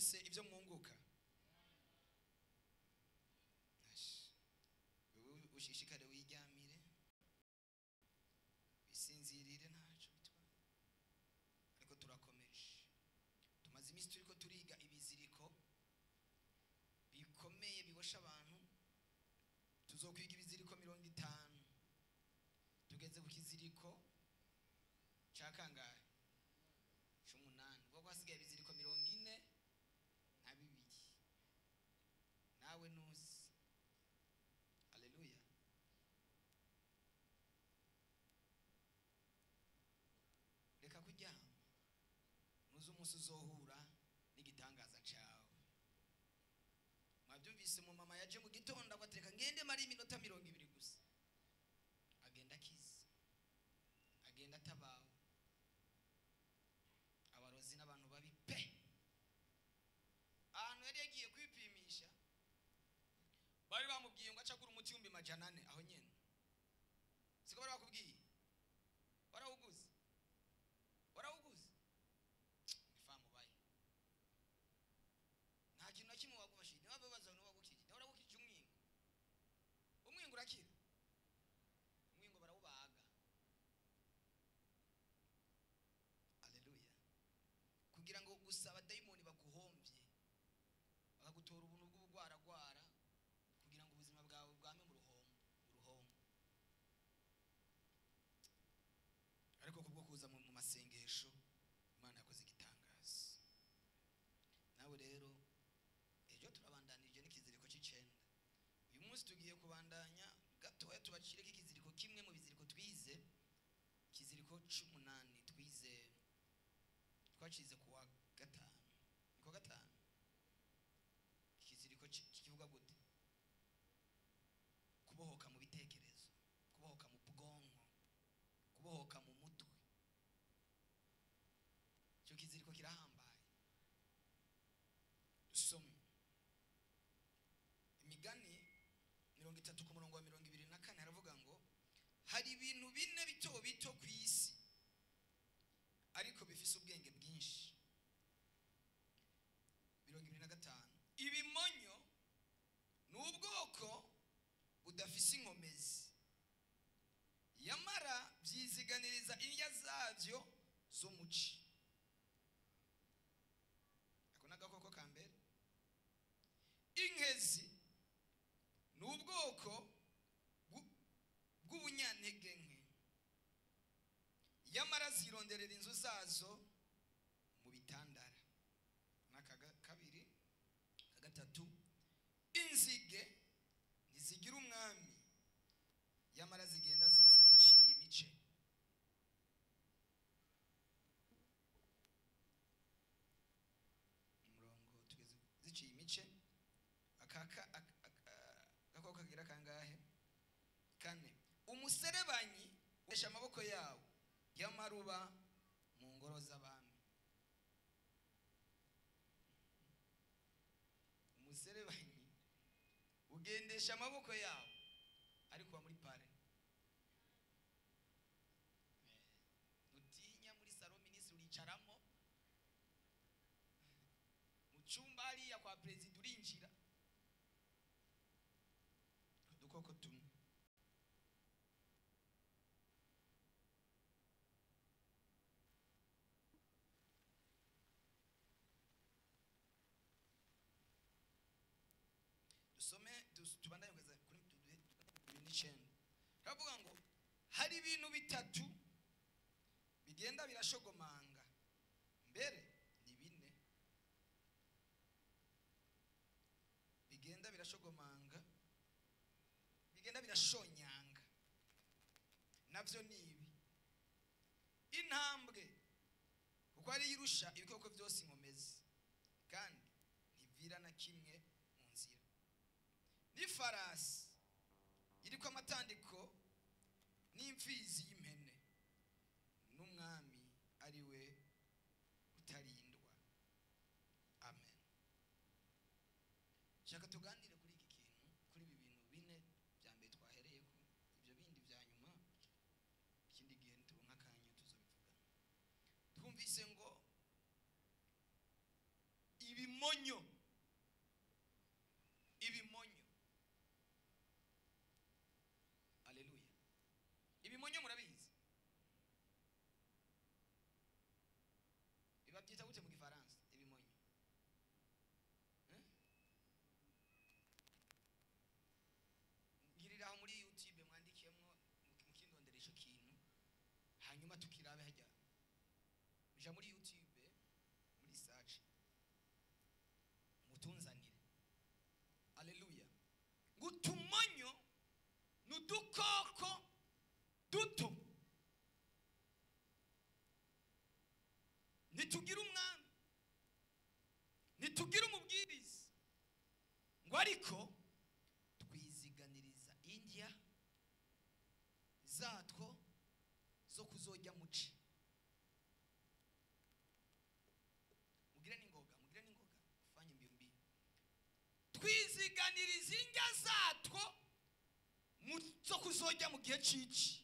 Muraronse ibyo mwunguka. Ushishikare wiryamire, wisinzirire, ntacyo bitwaye. Ariko turakomeje, tumaze iminsi turiko turiga ibiziriko bikomeye bibosha abantu. Tuzokwiga ibiziriko 50. Tugeze ku kiziriko cya kangahe? 8. Ubwo hasigaye ibiziriko 42. Nawe nusi. Haleluya. Reka kuryama, nuzi umunsi uzohura n'igitangaza cyawe. Mwabyumvise, mu mama yaje mu gitondo abatereka ngende mari iminota 20 gusa, agenda akize, agenda atabawe. Abarozi n'abantu babi pe. Ahantu yari yagiye kwipimisha bari bamubwiye ngo acagura umuti 400,000 aho nyene. Siko bari bakubwiye? Warawuguze? Warawuguze? Nifamu bayi. Nta kintu na kimwe wagufashije. Niba babaza ngo wagukije, nawe uragukije umwingo. Umwingo urakira. Umwingo barawubaga. Haleluya. Kugira ngo gusa abadayimoni baguhombye, bakagutora ubuntu bw'ubugwaragwara, kugira ngo ubuzima bwawe bwame mu ruhombo. Ariko kubwo kuza mu masengesho, Imana yakoze igitangaza. Nawe rero ejo turabandanije n'ikiziriko c'9. Uyu munsi tugiye kubandanya gatoya, tubacireko ikiziriko kimwe mu biziriko twize, ikiziriko c'8 twize, twacize kuwa gatanu. Ni kuwa gatanu. Ikiziriko kivuga gute? Kubohoka mu bitekerezo, kubohoka mu bwonko, kubohoka mu mutwe. Icyo kiziriko kirahambaye. Dusome Imigani 30 ku murongo wa 24, haravuga ngo hari ibintu bine bito bito ku isi ariko bifise ubwenge bwinshi. 25, ibimonyo ni ubwoko budafise inkomezi, yamara byiziganiriza indya zabyo zo muci. Ako n'agakoko ka mbere. Inkezi ni ubwoko bw'ubunyantege nke, yamara zironderera inzu zazo mu bitandara. N'aka kabiri. Gatatu, inzige ntizigira umwami, yamara zigenda zose ziciye imice. Umurongo tugeze ziciye imice. Akaka gakoko kagira kangahe? 4. Umuserebanyi ukoresha amaboko yawo, yamaruba mu ngoro z'abami. Umuserebanyi ugendesha amaboko yawo ariko muri pare. Nutinya muri salon ministre uricaramo, mu cyumba hariya kwa president urinjira. Udukoko tumwe. Dusome tubandanye kugeza kuri 29. Turavuga ngo hari ibintu bitatu bigenda birashogomanga, mbere ni bine bigenda birashogomanga, bigenda birashonyanga, navyo ni ibi: intambwe, kuko ari irusha ibikoko byose inkomezi, kandi ntivira na kimwe mu nzira. N'ifarasi iriko amatandiko n'imfizi y'impene, n'umwami ari we utarindwa. Amen. Shaka tuganire kuri iki kintu, kuri ibi bintu bine bya mbere twahereye ko, ibyo bindi bya nyuma ikindi gihe nituronka akanya tuzobivugana. Twumvise ngo ibimonyo Ibimonyo, ibimonyo. Aleluya. Ibimonyo murabizi, bibabyita gute mu Gifaransa? Ibimonyo, eh? Ngirira aho muri YouTube mwandikiyemo mukindondera ico kintu, hanyuma tukirabe hajya. Mja muri YouTube muri search mutunzanire. Aleluya. Ngo utumonyo ni udukoko duto, ntitugira umwami, ntitugira umubwiriza, ngo ariko twiziganiriza indya zatwo zo kuzojya muci. Mugire n'ingoga, mugire n'ingoga, ufanye mbio mbio. Twiziganiriza indya zatwo zo kuzojya mu gihe cici.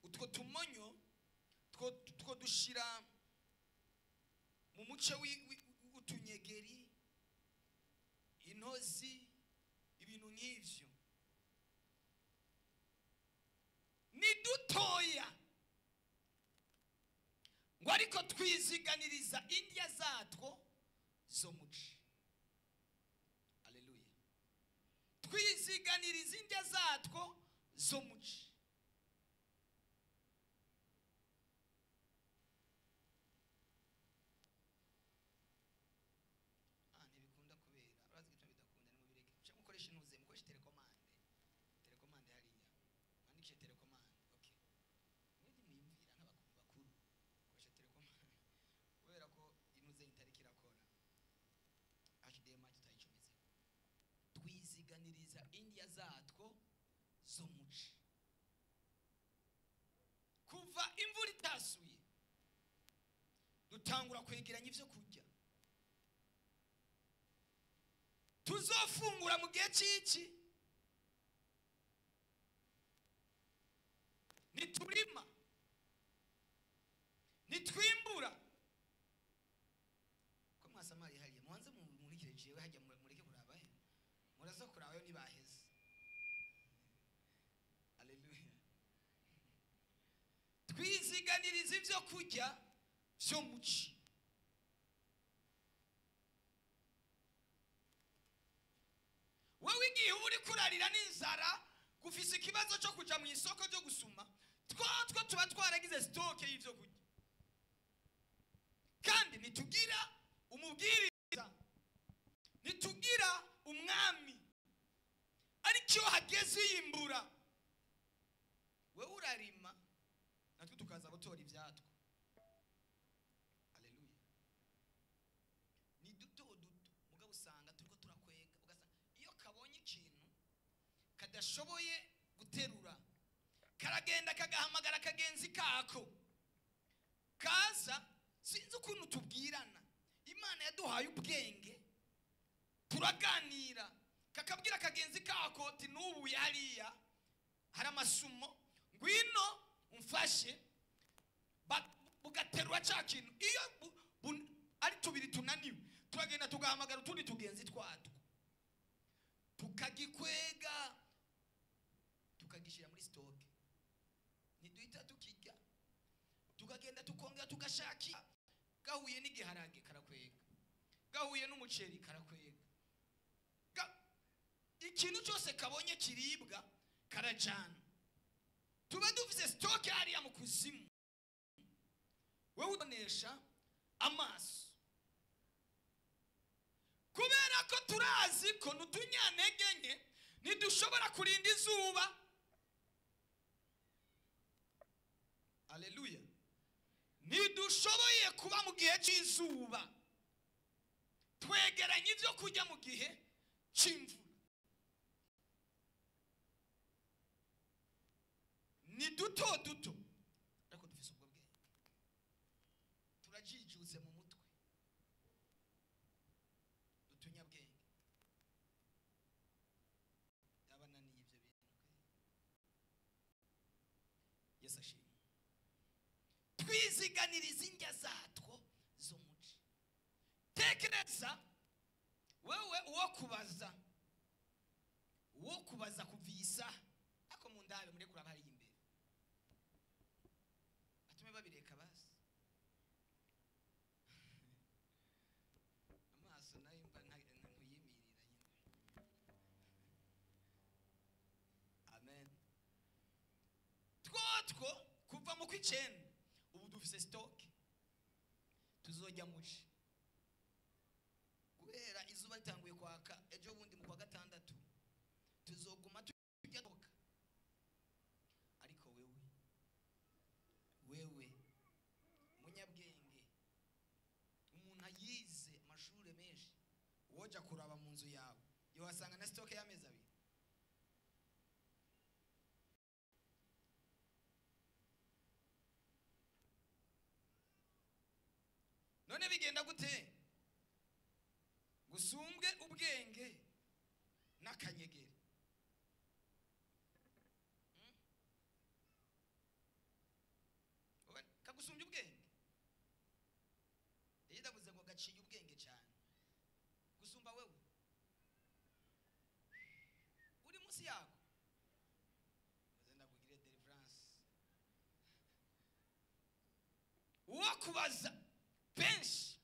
Utwo tumonyo two dushira mu muce w'utunyegeri, intozi, ibintu nk'ivyo. Ni dutoya, ngo ariko twiziganiriza indya zatwo zo muci. Aleluya. Twiziganiriza indya zatwo zo muci. Ntibikunda kubera urazi ko bidakunda, nimubireke. Muce mukoresha intuze, mukoreshe telekomande. Telekomande hariya, mwandikishe telekomande. Okay, mwebwe mwiyumvira nk'abakuru bakuru, koresha telekomande kubera ko intuze itariko irakora, HDMI tutayicometse. Twiziganiriza indya zatwo zo muci. Kuva imvura itasuye dutangura kwegeranya ivyo kurya tuzofungura mu gihe cy'iki. Ntiturima, ntitwimbura. Ko mwasamari hariya, mubanze mumurikire jewe hajya, mureke kuraba he, muraza kurabayo ntibaheze. Aleluya. Twiziganiriza ivyo kurya vyo muci. Wewe igihe uba uriko urarira n'inzara, gufise ikibazo cyo kuja mu isoko ryo gusuma, twotwo tuba twaragize stoke y'ivyo kurya. Kandi ntitugira umubwiriza, ntitugira umwami. Ariko iyo hageze iyimbura, wewe urarima, natwe tukaza gutora ivyatwo. Aleluya. Ni duto duto, mugabo usanga turiko turakwega, ugasanga iyo kabonye ikintu kadashoboye guterura, karagenda kagahamagara kagenzi kako kaza. Sinzi ukuntu tubwirana, Imana yaduhaye ubwenge, turaganira, kakabwira kagenzi kako ati n'ubu hariya hari amasumo, ngwino umfashe. Bugaterura ca kintu. Iyo ari tubiri tunaniwe, turagenda tugahamagara utundi tugenzi twatwo, tukagikwega, tukagishyira muri stoke. Ntiduhita tukirya, tukagenda tukongera tugashakira. Gahuye n'igiharage karakwega, gahuye n'umuceri karakwega, ikintu cyose kabonye kiribwa karajana. Tuba dufise stoke hariya mu kuzimu. Wewe ubonesha amaso, kubera ko turazi ko n'utunyantege nke ntidushobora kurinda izuba. Aleluya. Ntidushoboye kuba mu gihe cy'izuba, twegeranye ibyo kurya mu gihe cy'imvura. Ni duto duto, ariko dufise ubwo bwenge, turajijutse mu mutwe, dutunyabwenge. Yabananiye ibyo bintu. Yesu ashimwe. Twiziganiriza indya zatwo Neza wewe uwo kubaza, uwo kubaza kuvisa ako mu ndabe muri kuraba hari imbere atume babireka basi. Amaso nayo mba ntuyimirira nyine. Amen. Twotwo kuva mu kwicenda ubu dufise stock tuzojya muci guhera izuba ritanguye kwaka ejo bundi mu kwa gatandatu tuzoguma tujya toka. Ariko wewe munyabwenge, umuntu ayize amashure menshi, woja kuraba mu nzu yawe yohasanga na stock y'amezi abiri. None bigenda gute gusumbwe ubwenge n'akanyegeri? Kagusumbye ubwenge. Iyo ndavuze ngo gaciye ubwenge cyane gusumba wewe uri munsi yako. Uze ndakugire deliverance. Uwo kubaza benshi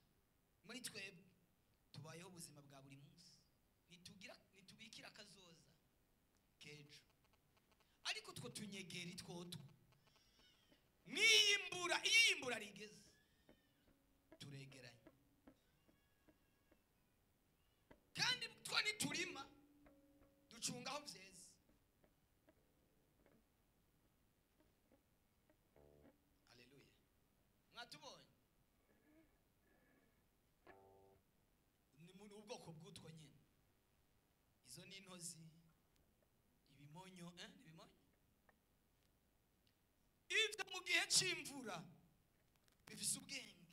muri twebwe tubayeho ubuzima bwa buri munsi, nitubikira akazoza kejo. Ariko two tunyegeri twotwo niyimbura, iyimbura rigeze turegeranye, kandi two niturima ducunga aho vyeze. Haleluya. Mwatubonye ni mu ubwoko bw'utwo nyene. Izo ni intozi, ibimonyo, ibimonyo ivyo mu gihe c'imvura bifise ubwenge,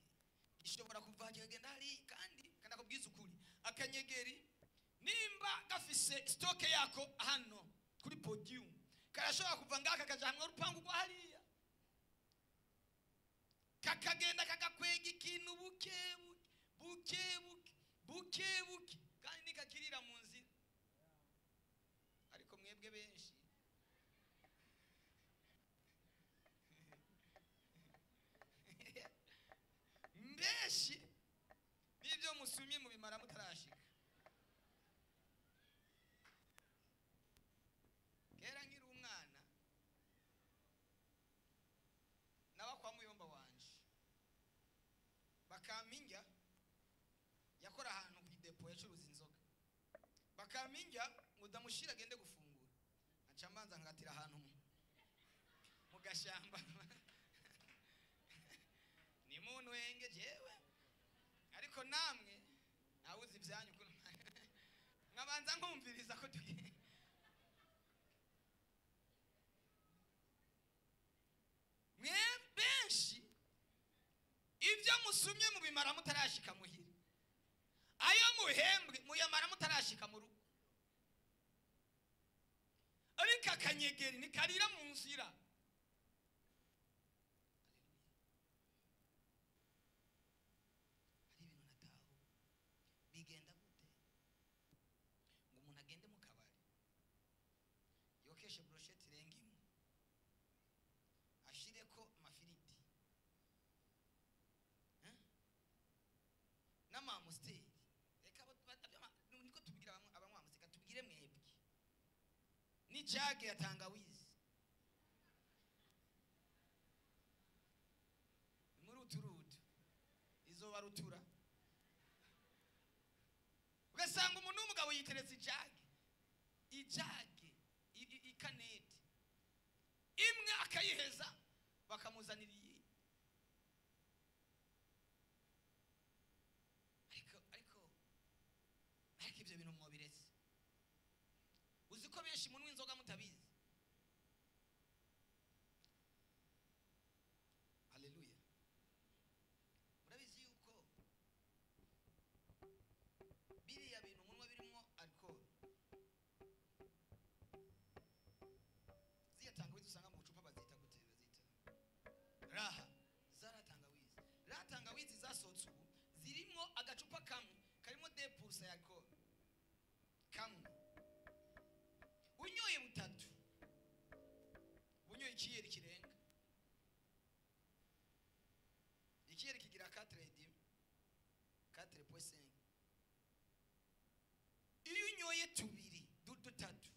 gishobora kuva kikagenda hari. Kandi kanakubwiza ukuri, akanyegeri nimba gafise stock yako hano kuri podium, karashobora kuva ngaka kaja hamwe urupangu rwa hariya, kakagenda kagakwega ikintu buke buke buke buke buke, kandi nikakirira mu nzira. Ariko mwebwe benshi mbeshi nibyo musumye mubimara mutarashika. Kera nkiri umwana naba kwa muyomba wanje, bakaminja yakora ahantu ku depo yacuruza inzoga, bakaminja ngo ndamushira agende gufungura, aca mbanza ngatira ahantu mu gashamba ni muntu wenge jewe. Ariko namwe nawuzi ibyanyu nkabanza nkumviriza ko tugiye. Mwe benshi ibyo musumye mubimara mutarashika muhira, ayo muhembwe muyamara mutarashika mu rugo. Ariko akanyegeri nikarira mu nzira. Hari ibintu nataho bigenda gute ngo umuntu agende mu kabari yokeshe brochette irenga imwe, ashireko amafiriti n'amamusteri. Reka niko tubwira abanywa amuseka, tubwire mwebwe ni jage ya tangawizi muri uturutu izoba rutura. Ugasanga umuntu w'umugabo yiteretse ijage ikaneti imwe akayiheza bakamuzanira iyi. Ariko ibyo bintu mwobiretse. Uzi ko benshi munwa inzoga mutabizi. Haleluya. Murabizi yuko biriya bintu munwa birimo alcohol, ziya tangawizi usanga mu bucupa bazita gute? Bazita raha. Zara tangawizi, raha tangawizi zasohotse ubu zirimo agacupa kamwe Ikiyeri kirenga, ikiyeri kigira 4,5, 4.5. Iyo unyoye tubiri, dutatu,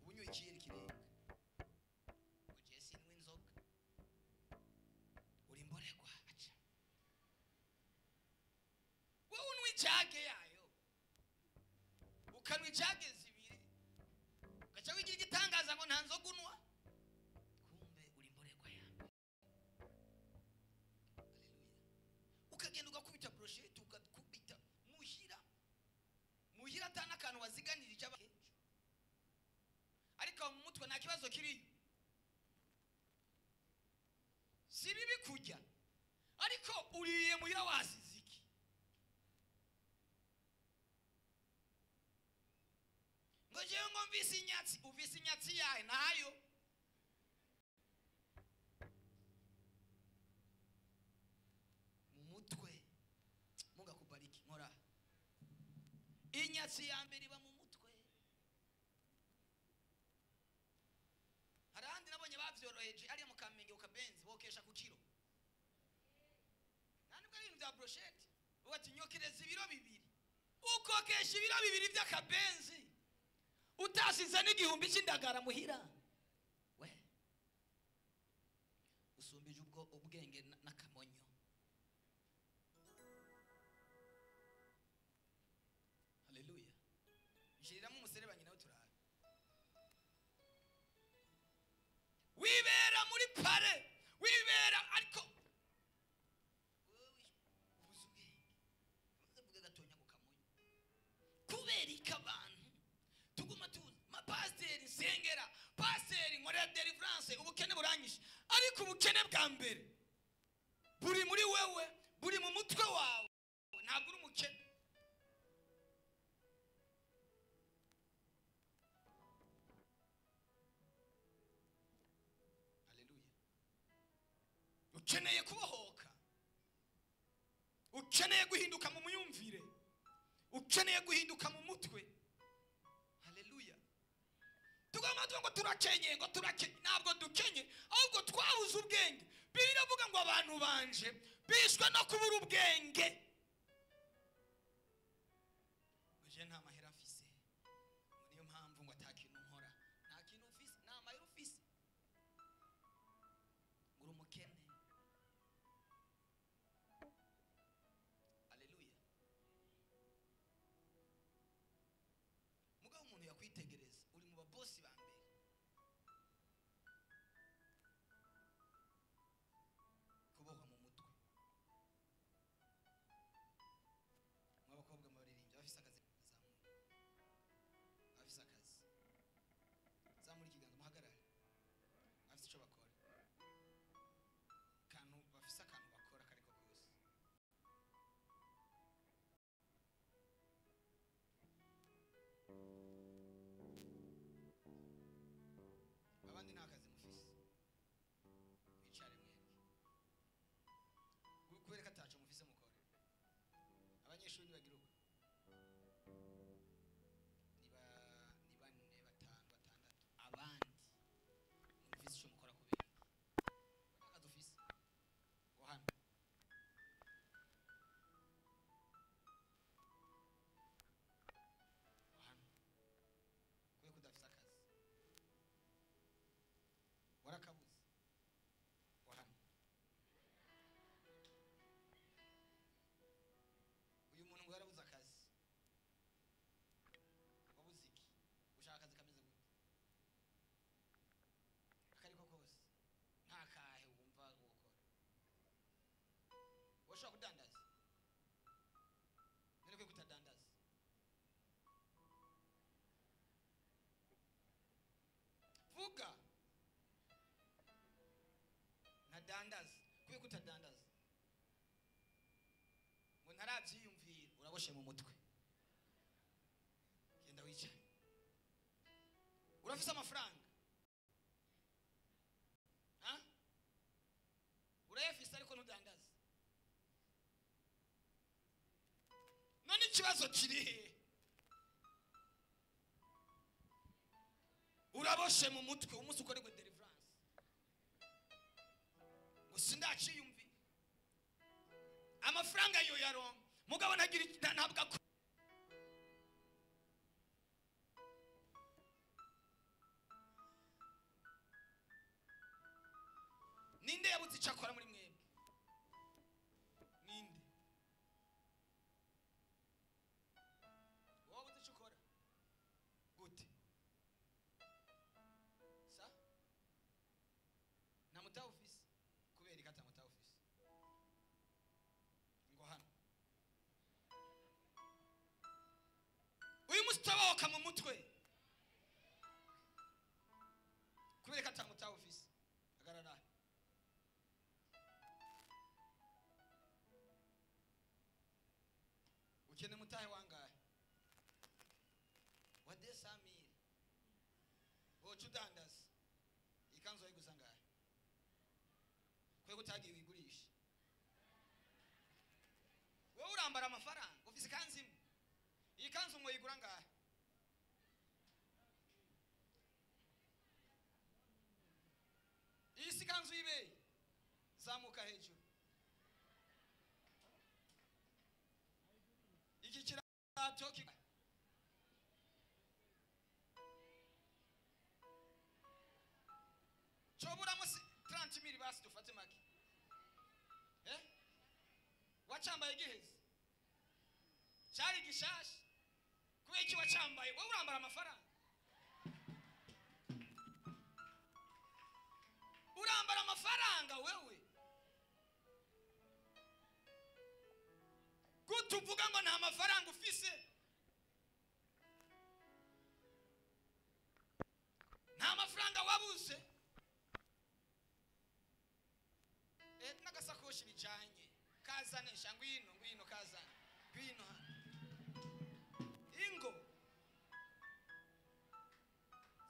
uba unyoye ikiyeri kirenga. Ngo jewe sinywa inzoga, uri imboregwa. Aca wowe unywa ijage yayo, ukanywa ijage zibiri, ugaca wigira igitangaza ngo nta nzoga unywa, kumbe uri imboregwa ya mbere. Haleluya. Ukagenda ugakubita brochette, ugakubita muhira, muhira ata n'akantu waziganirije abakejo, ariko mu mutwe nta kibazo kiriyo. Si bibi kurya, ariko uriye muhira wasize iki? Ngo jewe ngo mvise inyatsi. Uvise inyatsi yahe? Nayo mu mutwe. Mungakubariki nkora inyatsi ya mbere iba mu mutwe. Hari ahandi nabonye bavyoroheje, ariya mu Kamenge ku Kabenzi, bokesha ku kiro. Nta nubwo ari ibintu bya brochette. Ubu ati nyokereza ibiro 2, ukokesha ibiro 2 by'akabenzi utasize n'igihumbi cy'indagara muhira. We usumbije ubwo ubwenge n'akamonyo. Haleluya. Nshiriramo umuserebanyi nawe turabe. Wibera muri pare, wibera, ariko wewe ubuze ubwenge. Maze mvuge gatonya ku kamonyo. Kubera iki abantu tuguma tuzi mapasiteri nsengera, pasiteri nkorera deliverance, ubukene buranyishe, ariko ubukene bwa mbere buri muri wewe, buri mu mutwe wawe, ntabwo uri umukene. Haleluya. Ukeneye kubohoka, ukeneye guhinduka mu myumvire, ukeneye guhinduka mu mutwe. Haleluya. Tugomba tuvuga ngo turakenye, ngo turakenye. Ntabwo dukenye, ahubwo twabuze ubwenge. Bibiliya iravuga ngo abantu banje bishwe no kubura ubwenge. Ngo je nta mahera mfise, ngo niyo mpamvu ngo ata kintu nkora. Nta kintu ufise, nta mahera ufise, ngo uri umukene. Haleluya. Mugabo umuntu yakwitegereza, uri mu babosi ba mbere. Kubohwa mu mutwe. Mw'abakobwa mubaririmbyi bafise akazi, zamura. Bafise akazi, zamura ikiganza, muhagarare. Bafise ico bakora, kantu bafise akantu bakora kariko kose. Abandi nta kazi mufise, mwicare mwebwe. Kubera ko ataco mufise mukora. Abanyeshuri ntibagira uko, ni 4, 5, 6. Abandi mufise ico mukora kubera iki? Nta kazi ufise ngo hano. Ngo hano kubera ko udafise akazi, warakabuze. Ngo hano uyu muntu ngo yarabuze akazi. Wabuze iki? Ushaka akazi kameze gute? Akariko kose, nta kahe wumva wokora? Woshobora kudandaza? None kwe kutadandaza? Vuga. Ntadandaza. Kwe kutadandaza? Ngo ntarabyiyumvira. Uraboshe mu mutwe, genda wicare. Urafise amafaranga? Ha? Urayafise ariko ntudandaza. None ikibazo kiri he? Uraboshe mu mutwe. Umunsi ukorerwe deliverance. Ngo sindaciyumvi. Amafaranga yo yaronka mugabo ntagira ntabwo ninde yabuze icyo akora muri mwebwe? Ninde wabuze icyo ukora? Gute sa nta mutaha ufise? Kubera iki ata mutaha ufise? Ngo hano uyu munsi utabohoka mu mutwe kubera ko ata mutaha ufise. Hagarara. Ukene mutahe wangahe? Wa 200,000. Woca udandaza ikanzu wayiguza ngahe? Kwe utagiye wigurisha. Wowe urambara amafaranga, ufise ikanzu imwe. Iyi kanzu mwoyigura ngahe? Iyi si ikanzu y'ibeye. Zamuka hejuru. Iki kirato choburamo 30,000 basi dufate make. Wacambaye giheze cyari gishasha. Kubera iki wacambaye? Wowe urambara amafaranga, urambara amafaranga wewe. Gute uvuga ngo nta mafaranga ufise? Nta mafaranga wabuze? N'agasakoshi bijanye kazane sha, ngwino ngwino kazane ngwino hano ingo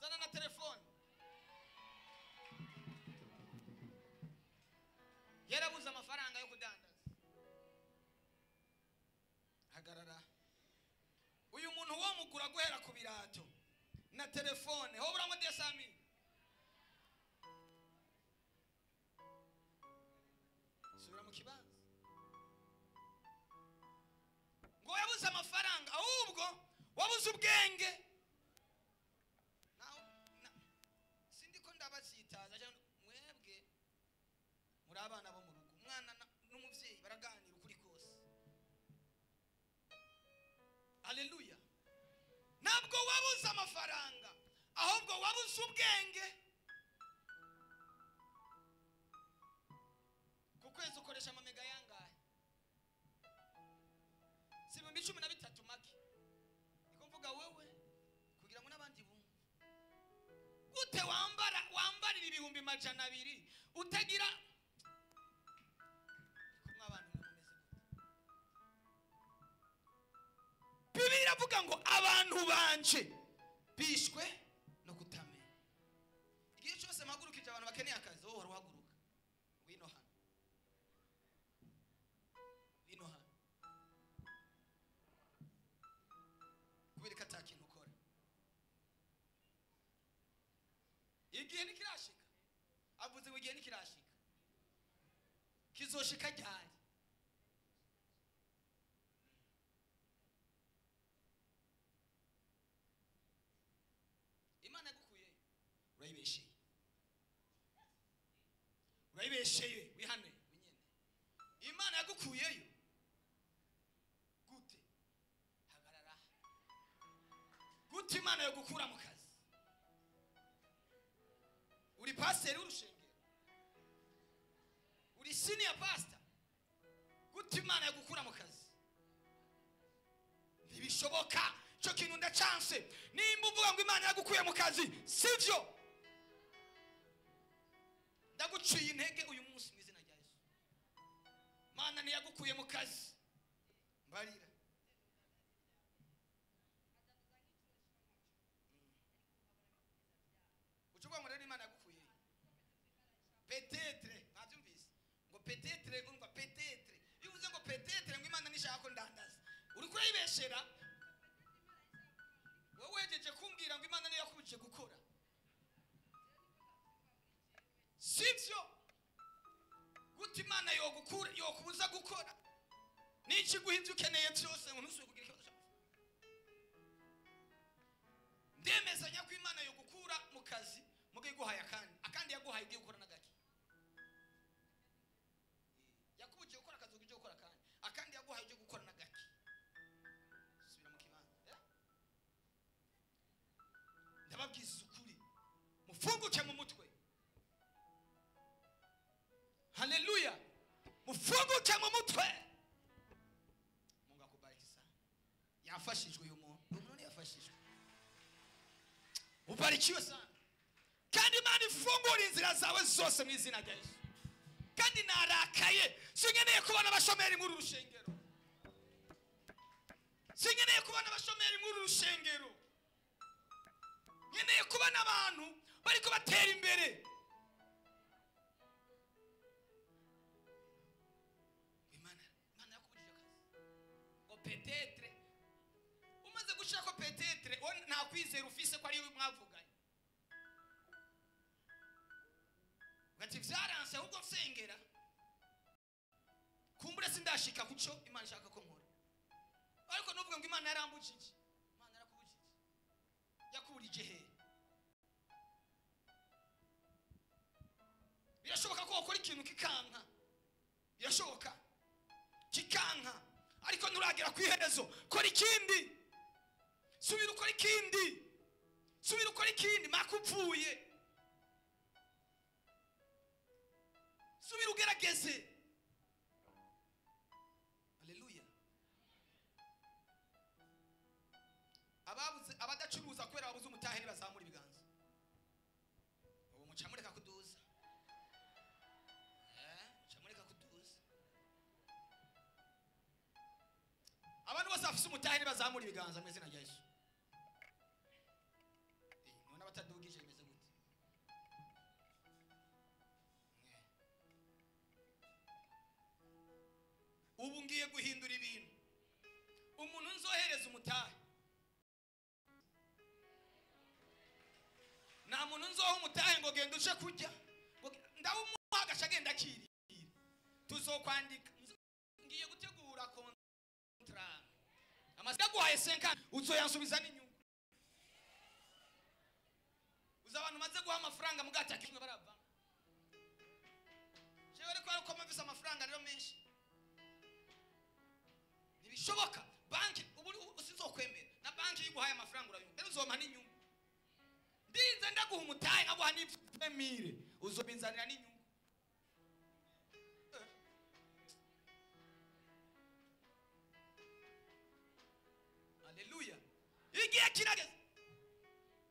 zana na telefone. Yarabuze amafaranga yo kudandaza. Hagarara. Uyu muntu wo mugura guhera ku birato na telefone ho buramo 200,000. Subira mu kibanza. Ngo yabuze amafaranga, ahubwo wabuze ubwenge. Sindi ko ndabatsitaza mwebwe muri abana bo mu rugo. Umwana n'umuvyeyi baraganira ukuri kose. Haleluya. Ntabwo wabuze amafaranga, ahubwo wabuze ubwenge. Ku kwezi ukoresha amamega yangahe? Si 13,000 make. Niko mvuga wewe kugira ngo n'abandi bumve. Gute wambara wambarira 200,000 utagira kumwe abantu mumeze gute? Bibiliya iravuga ngo abantu banje bishwe no kutamenya. Igihe cyose mpagurukije abantu bakeneye akazi, wowe uhaguruka. Ngwino hano. Ngwino hano. Kubera ko ata kintu ukora. Igihe ntikirashika. Avuze ngo igihe ntikirashika. Kizoshika ryari? Imana yagukuye urayibesheye. Urayibesheye wihane wenyene. Imana yagukuyeyo gute? Hagarara. Gute Imana yagukura mu kazi? Uri pastor w'urushengero, uri senior pastor, gute Imana yagukura mu kazi? Ntibishoboka. Cyo kintu ndachanse. Nimba uvuga ngo Imana yagukuye mu kazi, sivyo. Ndaguciye intege uyu munsi mu izina rya Yesu. Imana ntiyagukuye mu kazi. Mbarira. Ucuvuga ngo rero Imana yagukuye. Peut-être, mwabyumvise. Ngo peut-être, urumva peut-être. Iyo uvuze ngo peut-être ngo Imana nishaka ko ndandaza, uri kurayibeshera. Wowe wejeje kumbwira ngo Imana niyo yakubujije gukora, sivyo? Gute Imana yogukura yokubuza gukora? Niki guha ibyo ukeneye byose ngo ntusubire kugira ikibazo cy'amafaranga? Ndemezanya ko Imana yogukura mu kazi muga iguhaye akandi, akandi yaguhaye ugiye gukora n'agaki. Yakubujije gukora akazi ugiye gukora akandi, akandi yaguhaye ugiye gukora n'agaki. Subira mu kibanza. Ndababwiza ukuri, mufunguke mu mutwe. Haleluya, mufunguke mu mutwe. Mungu akubariki sana. Yafashijwe uyu muntu, uyu muntu yafashijwe. Ubarikiwe sana. Kandi Imana ifungura inzira zawe zose mu izina rya Yesu. Kandi narakaye, sinkeneye kubona abashomeri muri uru rushengero. Sinkeneye kubona abashomeri muri uru rushengero. Nkeneye kubona abantu bariko batera imbere. Imana yakubujije akazi ngo peut-être, umaze gushira ko peut-être, nta kwizera ufise ko ari mwavuganye. Ugati vyaranse ahubwo nsengera, kumbure sindashika kuco Imana ishaka ko nkora. Ariko nuvuga ngo Imana yarambujije. Imana yarakubujije, yakuburije he? Birashoboka ko wakora ikintu kikanka, birashoboka kikanka, ariko nturagera ku iherezo. Kora ikindi, subira ukora ikindi, subira ukora ikindi, makupfuye, subira ugerageze. Haleluya. Ababuze, abadacuruza kubera babuze umutahe ntibazamura ibiganza. Ubu muca mureka kuduza. Muca mureka kuduza. Abantu bose bafise umutahe ntibazamura ibiganza mu izina rya Yesu. None abatadugije bimeze gute? Ubu ngiye guhindura ibintu. Umuntu nzohereza umutahe, nta muntu nzoha umutahe ngo genda uje kurya, ndawumuha agaca agenda akirira. Tuzokwandika, ngiye gutegura contrat, ndaguhaye 50 uzoyansubiza n'inyungu. Uza abantu maze guha amafaranga mugati kimwe barava. Jewe ariko ariko mvise amafaranga rero menshi, ntibishoboka. Banki ubu usizokwemera, na banki yiguhaye amafaranga urayumva, rero uzompa n'inyungu. Ndinze ndaguha umutahe nkaguha n'ivemire, uzobinzanira n'inyungu. Haleluya. Igihe kirageze.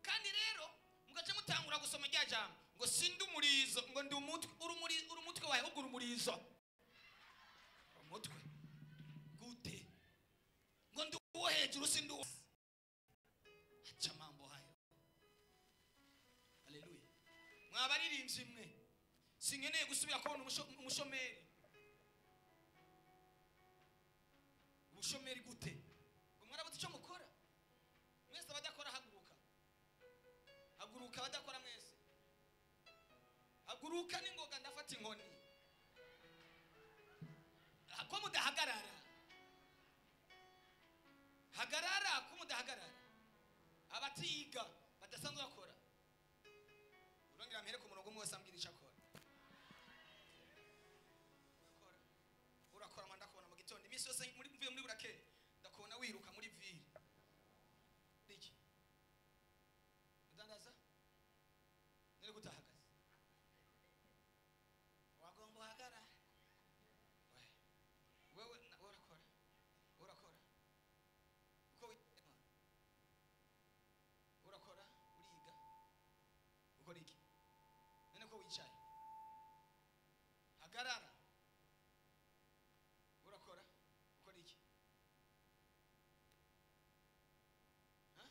Kandi rero mugace mutangura gusoma rya jambo ngo sindi umurizo, ngo ndi umutwe. Uri umutwe wawe, ubwo umurizo. Umutwe gute? Ngo ndi uwo hejuru sindi uwo. Acha mambo hayo. Haleluya. Mwabaririmbyi mwe, sinkeneye gusubira kubona umushomeri. Ubushomeri gute? Ngo mwarabuze icyo mukora? Mwese abadakora haguruka. Haguruka abadakora mwese. Haguruka n'ingoga ndafata inkoni. Ko mudahagarara. Hagarara ko mudahagarara. Abatiga badasanzwe bakora. Urongera mpere ku murongo umwe wese ambwira icyo akora. Urakora ndakubona mu gitondo iminsi yose muri mvuye muri burake ndakubona wiruka muri ville. Niki? Udandaza? Nere gutahagaze. Wagomba uhagara. Wewe urakora. Urakora. Uko urakora uriga. Ukora iki? None ko wicaye? Hagarara. Urakora? Ukora iki? Ha?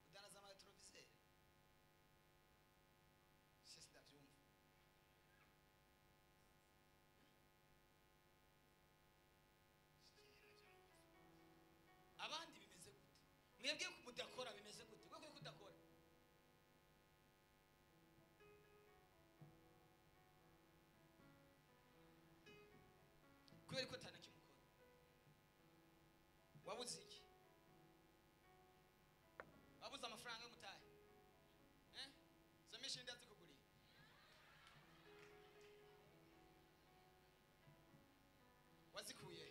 Udanaza ama televiseur? Sisi ndavyumva. Abandi bimeze gute? Mwebwe mudakora bimeze gute? Wewe kudakora? Kubera ko atanakimukora. Wabuze iki? Wabuze amafaranga y'umutahe? Eh? Izo mishini ndazikuguriye. Wazikuye?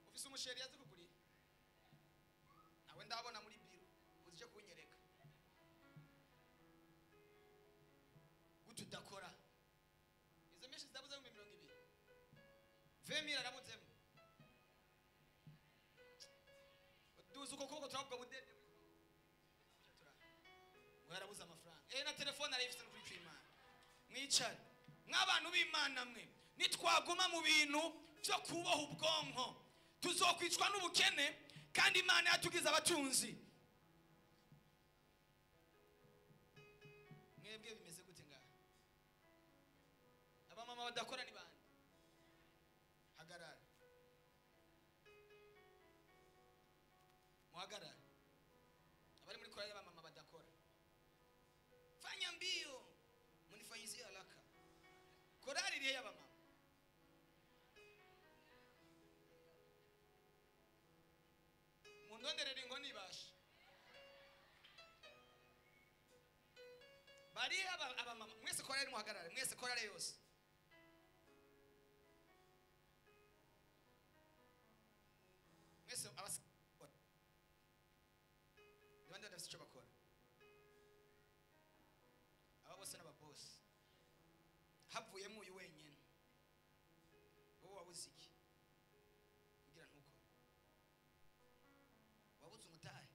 Ufise umusheri yazikuguriye? Nawe ndabona muri biro uzije kunyereka. Gute udakora? Izo mishini zabuze mu 20. 20 arabuzemo. Duze uko kuboko turabwo budede. Ngo yarabuze amafaranga. Na telefone arayifise no kuri Imana. Mwicare. Mwabantu b'Imana mwe, nitwaguma mu bintu byo kuboha ubwonko, tuzokwicwa n'ubukene kandi Imana yatugize abatunzi. Mwebwe bimeze gute ngaha? Abamama badakora ni bande? Hagarara. Muhagarara. Abari muri korali y'abamama badakora. Fanya mbio, munifanyizie haraka. Korali irihe y'abamama? Mundonderere inkoni ibasha. Barihe abamama? Mwese korali muhagarare, mwese korali yose. Mwese abas Nibande badafise ico bakora? Aba bose n'ababosi. Havuyemo uyu wenyene. Wowe wabuze iki? Kugira ntukore. Wabuze umutahe?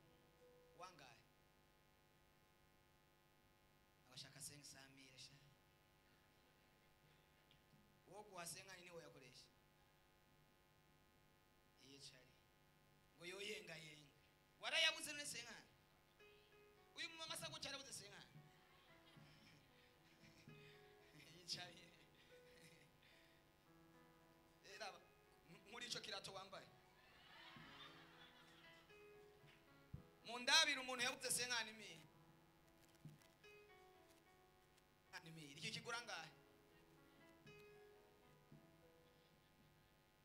Wangahe? Abashaka 500,000 sha. Wowe guhasenga ni niwe yakoresha. Yicari. Ngo yoyenga yenga. Warayabuze none senkani? Uyu mama asa gutya yarabuze senkani. Yicari. Raba muri ico kirato wambaye. Mundabira umuntu yabuze senkani mire. Ni mire. Iki kigura ngahe?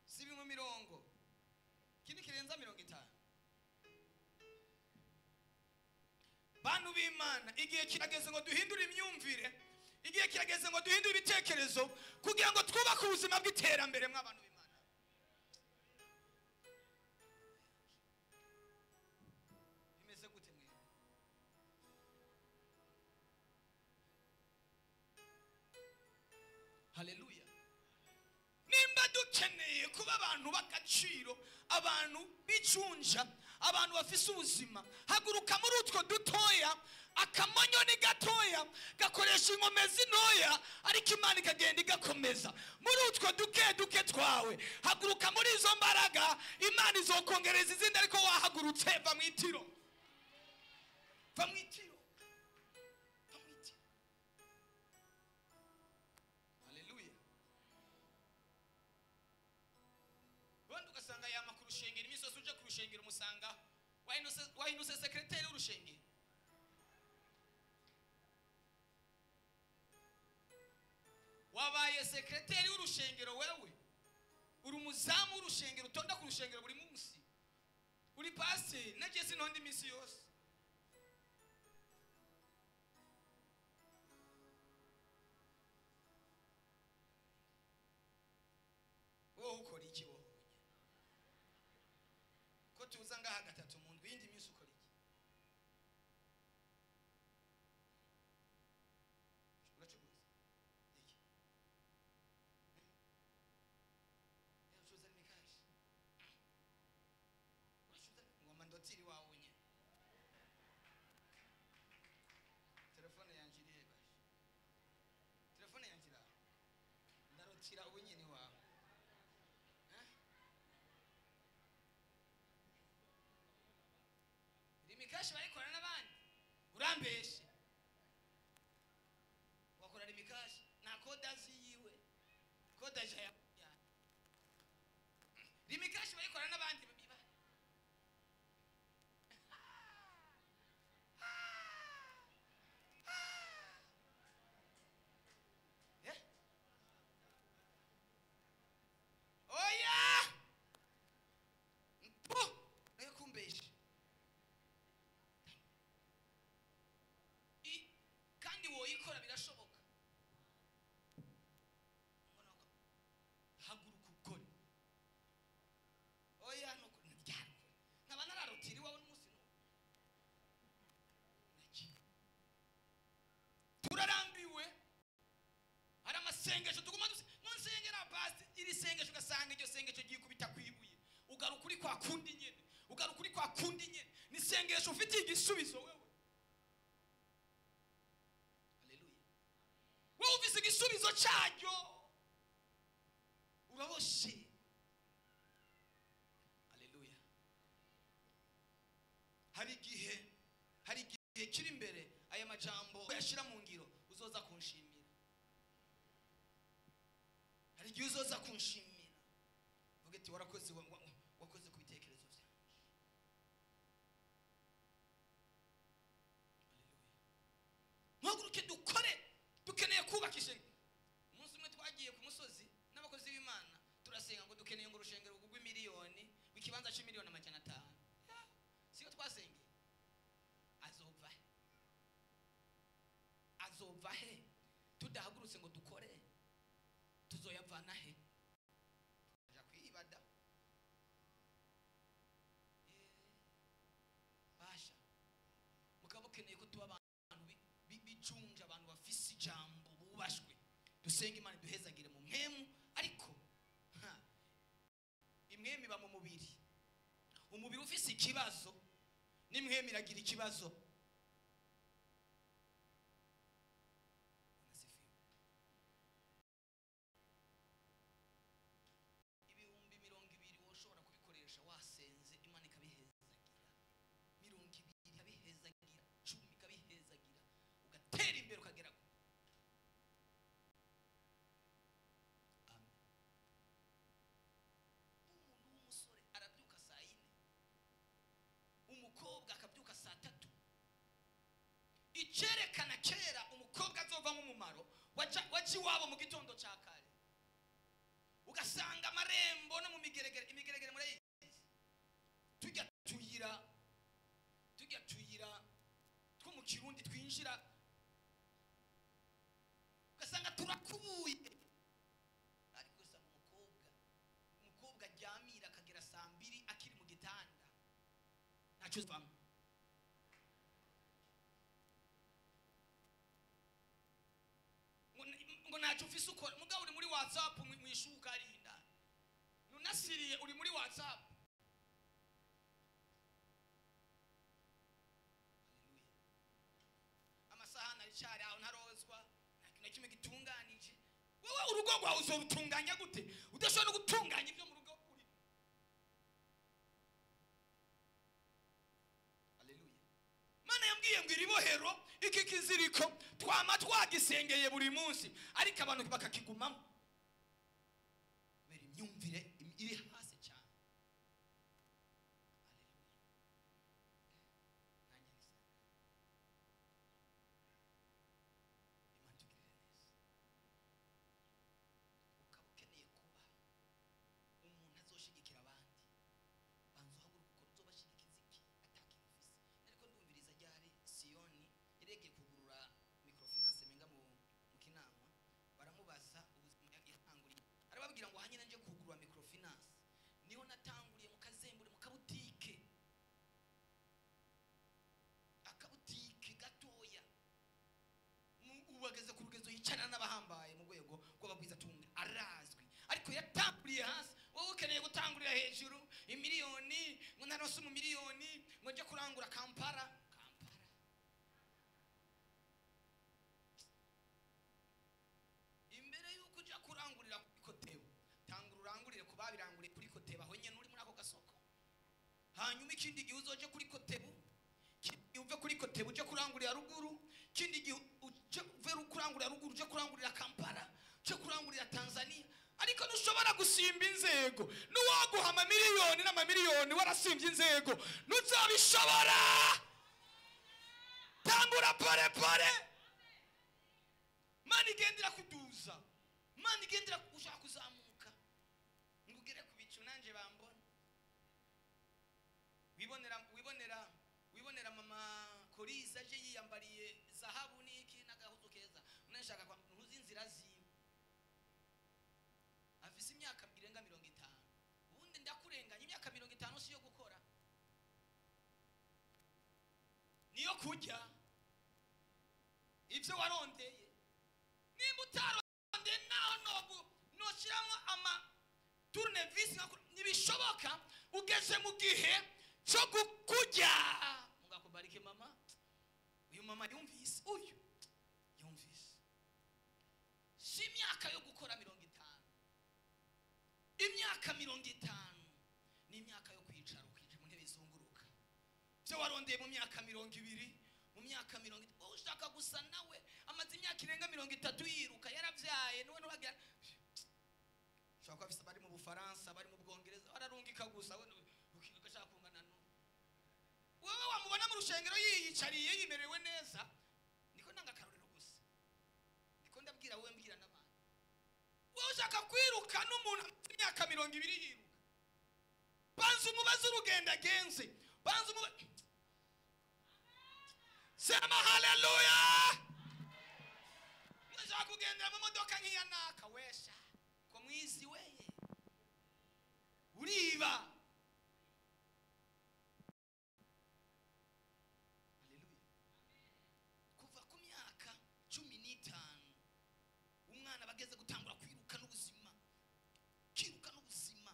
Sibi mu mirongo. Kini kirenza 50. Bantu b'Imana, igihe kirageze ngo duhindure imyumvire, igihe kirageze ngo duhindure ibitekerezo kugira ngo twubake ubuzima bw'iterambere mw'abantu b'Imana. Bimeze gute mwe? Haleluya. Nimba dukeneye kuba abantu b'agaciro, abantu b'icunja, abantu bafise ubuzima, haguruka muri utwo dutoya. Akamonyoni gatoya gakoresha inkomezi ntoya, ariko Imana ikagenda igakomeza. Muri utwo duke duke twawe, haguruka muri izo mbaraga, Imana izokongereza izindi, ariko wahagurutse. Va mu itiro. Va mu itiro. Va mu itiro. Haleluya. Wenda ugasanga yama ku rushengero, iminsi yose uje ku rushengero umusanga wahindutse sekreteri w'urushengero. Wabaye sekreteri w'urushengero wewe. Uri umuzamu w'urushengero, utonda ku rushengero buri munsi. Uri pasiteri, nagiye sintonda iminsi yose. Wowe ukora iki wowe? Ko tuza ngaha gatatu mu ndwi, yindi minsi ukora iki? Uracuruza iki? Uracuruza n'imikashi? Uracuruza ngoma ndotiri wawe nyene. Telefone yanje iri he basha? Telefone yanje iri aho. Ndarotira ubu nyene wawe. Rimikashi barikora n'abandi. Urambeshe. Wakora rimikashi na kodazi yiwe. Kodaje ya. Rimikashi barikora n'abandi biba. Eh? isengesho ugasanga iryo sengesho ryikubita kwibuye, ugaruka uri kwa kundi nyene, ugaruka uri kwa kundi nyene. Ni isengesho ufitiye igisubizo wewe. Haleluya. Wewe ufise igisubizo cyaryo, uraboshe. Haleluya. Hari igihe kiri imbere aya majambo yashira mu ngiro, uzoza kunshimira. Hari igihe uzoza kunshimira uvuge ati warakoze, wakoze ku bitekerezo byanje. Haleluya. Muhaguruke dukore, dukeneye kubaka ishengero. Umunsi umwe twagiye ku musozi n'abakozi b'Imana, turasenga ngo dukeneye ngo urushengero rugurwe miliyoni, ikibanza c'imiliyoni 500. Siko twasengeye. Azova he? Azova he? Tudahagurutse ngo dukore, tuzoyavana he? Aja kwibada. Basha mukaba ukeneye ko tuba abantu bijunja, abantu bafise ijambo, bubashwe. Dusenga Imana duhezagire mu mwemu, ariko imwemu iba mu mubiri. Umubiri ufise ikibazo n'imwemu iragira ikibazo. Ibihumbi 20 woshobora kubikoresha wasenze, Imana ikabihezagira. 20 ikabihezagira, 10 ikabihezagira, ugatera imbere ukagera ku. Amen. Umuntu w'umusore arabyuka saa 4, umukobwa akabyuka saa 3. Icerekana kera umukobwa azovamo umumaro, waca iwabo mu gitondo ca kare, ugasanga amarembo no mu migeregere, imigeregere murayizi, tujya tuyira two mu Kirundi twinjira, ugasanga turakubuye. Ariko usanga umukobwa aryamira akagera saa 2 akiri mu gitanda, ntacyo uzvamo. Ngo ntacyo ufise ukora, mugabo uri muri WhatsApp mwishuka arinda nunasiriye, uri muri WhatsApp. Haleluya. Amasahani aricari aho ntarozwa, nta kintu na kimwe gitunganije. Wewe urugo rwawe uzorutunganya gute udashobora no gutunganya ibyo mu rugo uri? Haleluya. Mana yambwiye ngo iribohero iki kiziriko twama twagisengeye buri munsi, ariko abantu bakakigumamo kubera imyumvire iri hasi cyane. Haleluya. Nanjye nisanga Imana itugirire neza. Ukaba ukeneye kuba umuntu azoshigikira abandi, banza uhaguruke ukore. Uzobashigikiza iki atakintu ufise? Nariko ndumviriza ryari Siyoni yaregeye kugurura microfinance menga mu Kinama, baramubaza ubuzima yatanguriye, arababwira ngo hanyine nje kugurura microfinance niho natanguriye mu kazembure, mu kabutike, akabutike gatoya. Ubageze ku rugezo yicarana n'abahambaye mu rwego rw'abagwizatunga, arazwi, ariko yatanguriye hasi. Wowe ukeneye gutangurira hejuru imiliyoni, ngo ntarose umumiliyoni ngo nje kurangura Kampala. Kampala imbere yuko uja kurangurira kuri Kotebo, tangura urangurire ku babiranguriye kuri Kotebo, aho nyene uri muri ako gasoko. Hanyuma ikindi gihe uzoje kuri Kotebo, uve kuri Kotebo uje kurangurira ruguru, ikindi gihe uje uve kurangurira ruguru uje kurangurira Kampala, uje kurangurira Tanzania. Ariko ntushobora gusimba inzego. Nuwaguha amamiliyoni n'amamiliyoni warasimbye inzego, ntuzabishobora. Tangura pole pole. Mana igendera kuduza, Mana igendera ushaka kuzamuka ngo ugere ku bicu nanje bambona. Wibonera mama Koriza aje yiyambariye zahabu n'iki n'agahuzu keza, unashaka ntuzi inzira ziwe. Afise imyaka irenga 50. Ubundi ndakurenganya, imyaka 50 si yo gukora, niyo kurya ivyo warondeye. Nimba utarondeye naho nobu noshiramwo Tournevis ntibishoboka. Ugeze mu gihe cyo kurya. Mungakubarike mama. Uyu mama yumvise, uyu yumvise. Si imyaka yo gukora 50. Imyaka 50 ni imyaka yo kwicara ukicara mu ntebe izunguruka. Byo warondeye mu myaka 20, mu myaka 30, wowe ushaka gusa nawe amaze imyaka irenga 30 yiruka, yaravyaye, niwe nuragira. Ushaka kuba afise abari mu Bufaransa, abari mu Bwongereza, bararungika gusa, we ugashaka kungana no. Wewe wamubona mu rushengero yiyicariye yimerewe neza, niko nanga karorero gusa. Niko ndabwira wewe, mbwira n'abantu. Wowe ushaka kwiruka n'umuntu amaze imyaka 20 yiruka. Banza umubaze urugendo agenze. Banza umubaze. Sema haleluya. Ndashaka kugendera mu modoka nk'iya naka wesha. Ko mwizi weye. Uriba. Haleluya. Kuva ku myaka 15 umwana bageze gutangura kwiruka n'ubuzima. Kiruka n'ubuzima.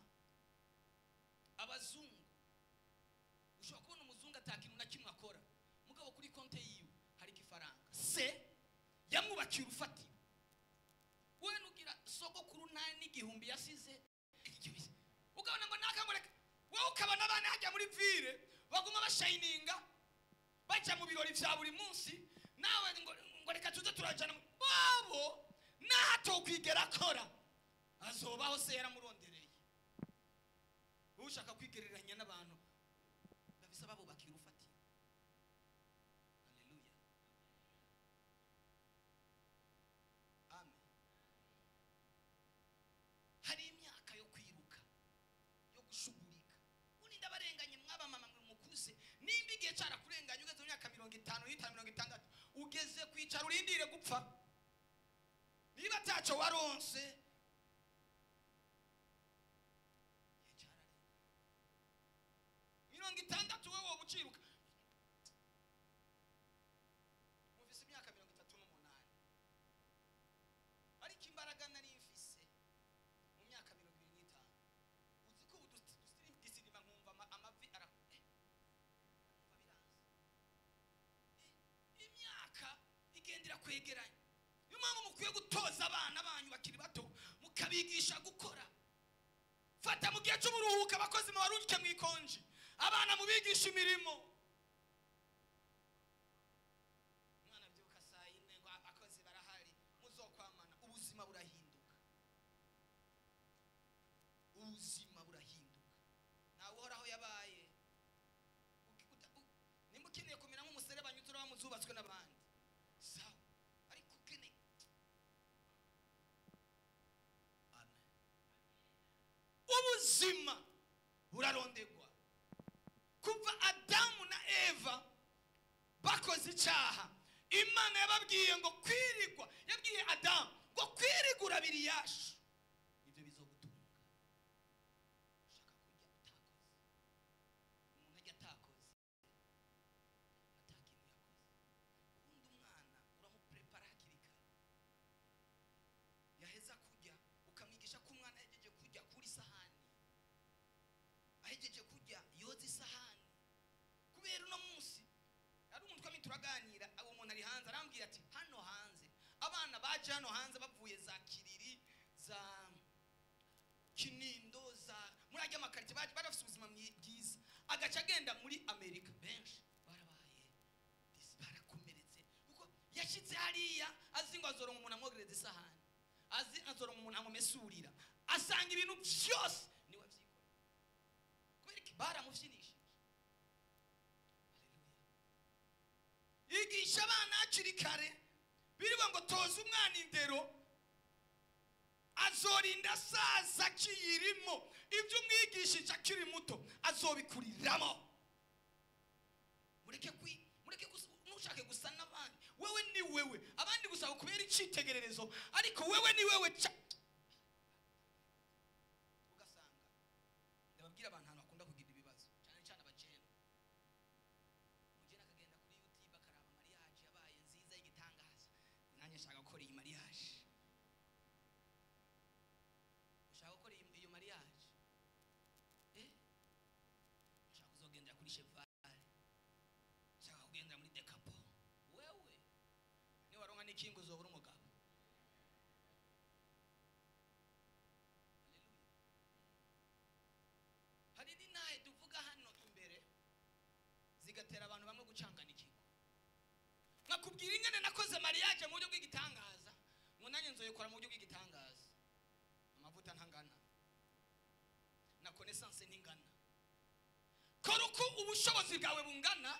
Abazungu ushobora kubona umuzungu atakintu na kimwe akora, mugabo kuri konte yiwe hari igifaranga se yamwubakiye urufatiro. Wewe nugira sogokuru nta n'igihumbi yasize, ukabona ngo nakamureka. Wewe ukabona abana hajya muri ville baguma bashininga bajya mu birori vya buri munsi, nawe ngo reka tuze turajana babo, natokwigera akora azobaho se yaramurondereye. Ushaka kwigereranya n'abantu bafise babubakiye urufatiro. Haleluya. Amen. Hari imyaka yo kwiruka, yo gushugurika. Undi ndabarenganye mwaba mama mwe mukuze, nimba igihe cyarakurenganye ugeze mu myaka 55, 60, ugeze kwicara urindire gupfa. Niba ataco waronse, 60 wewe wobuciruka. Mufise imyaka 38. Ariko imbaraga nari mfise mu myaka 25. Uzi ko ubu dusirima nkumva amavi biranze. Imyaka igendera kwegeranya. Niyo mpamvu mukwiye gutoza abana banyu bakiri bato, mukabigisha gukora. Fata mu gihe cy'uburuhuko abakozi mubarungike mwikonje. Abana mubigisha imirimo. Umwana abyuka saa 4 ngo abakozi barahari, muzokwamana. Ubuzima burahinduka. Ubuzima burahinduka. Nawe uhoraho yabaye. Nimba ukeneye kumera nk'umuserebanya uturaba muzubatswe n'abandi. Sawa. Ariko ukeneye. Amen. Ubuzima burarondegwa. Kuva Adamu na Eva bakoze icyaha, Imana yababwiye ngo kwirigwa, yabwiye Adamu ngo kwirigura biriyashu, ibyo bizogutunga. Ushaka kurya utakoze, umuntu ajya atakoze, atakintu yakoze. Ubundi umwana uramuprepara hakiri kare, yaheza kurya ukamwigisha ko umwana ahejeje kurya kuri sahani, ahejeje kurya yoza isahani. Kubera uno munsi ari umuntu twami turaganira, abo umuntu ari hanze arambwira ati hano hanze abana baje hano hanze bavuye za Kiriri, za Kinindo, za muri ajya amakarite, baje barafite ubuzima bwiza. Agaca agenda muri Amerika, benshi barabaye barakomeretse, kuko yashitse hariya azi ngo azoronka umuntu amwogereza isahani, azi azoronka umuntu amumesurira, asanga ibintu byose niwe avyikora. Kubera iki? Baramufyinishije. Haleluya. Igisha abana hakiri kare. Birivuga ngo toza umwana indero, azorinda asaza akiyirimo. Ibyo umwigishije akiri muto azobikuriramo. Mureke nushake gusa n'abandi. Wewe ni wewe, abandi gusa kubera icitegererezo, ariko wewe ni wewe. Ugasanga ndababwira abantu ahantu bakunda kugira ibibazo, cyane cyane abajene. Umujene akagenda kuri YouTube akaraba mariage yabaye nziza y'igitangaza, nanjye nshaka gukora iyi mariage. Ushaka gukora iyo mariage? n'ikinga uzobura umugabo. Haleluya. Hari n'intahe tuvuga hano imbere zigatera abantu bamwe gucangana ikigo. Nakubwira ingene nakoze mariage mu buryo bw'igitangaza, ngo nanjye nzoyikora mu buryo bw'igitangaza. Amavuta ntangana na connaissance ntingana. Kora uko ubushobozi bwawe bungana,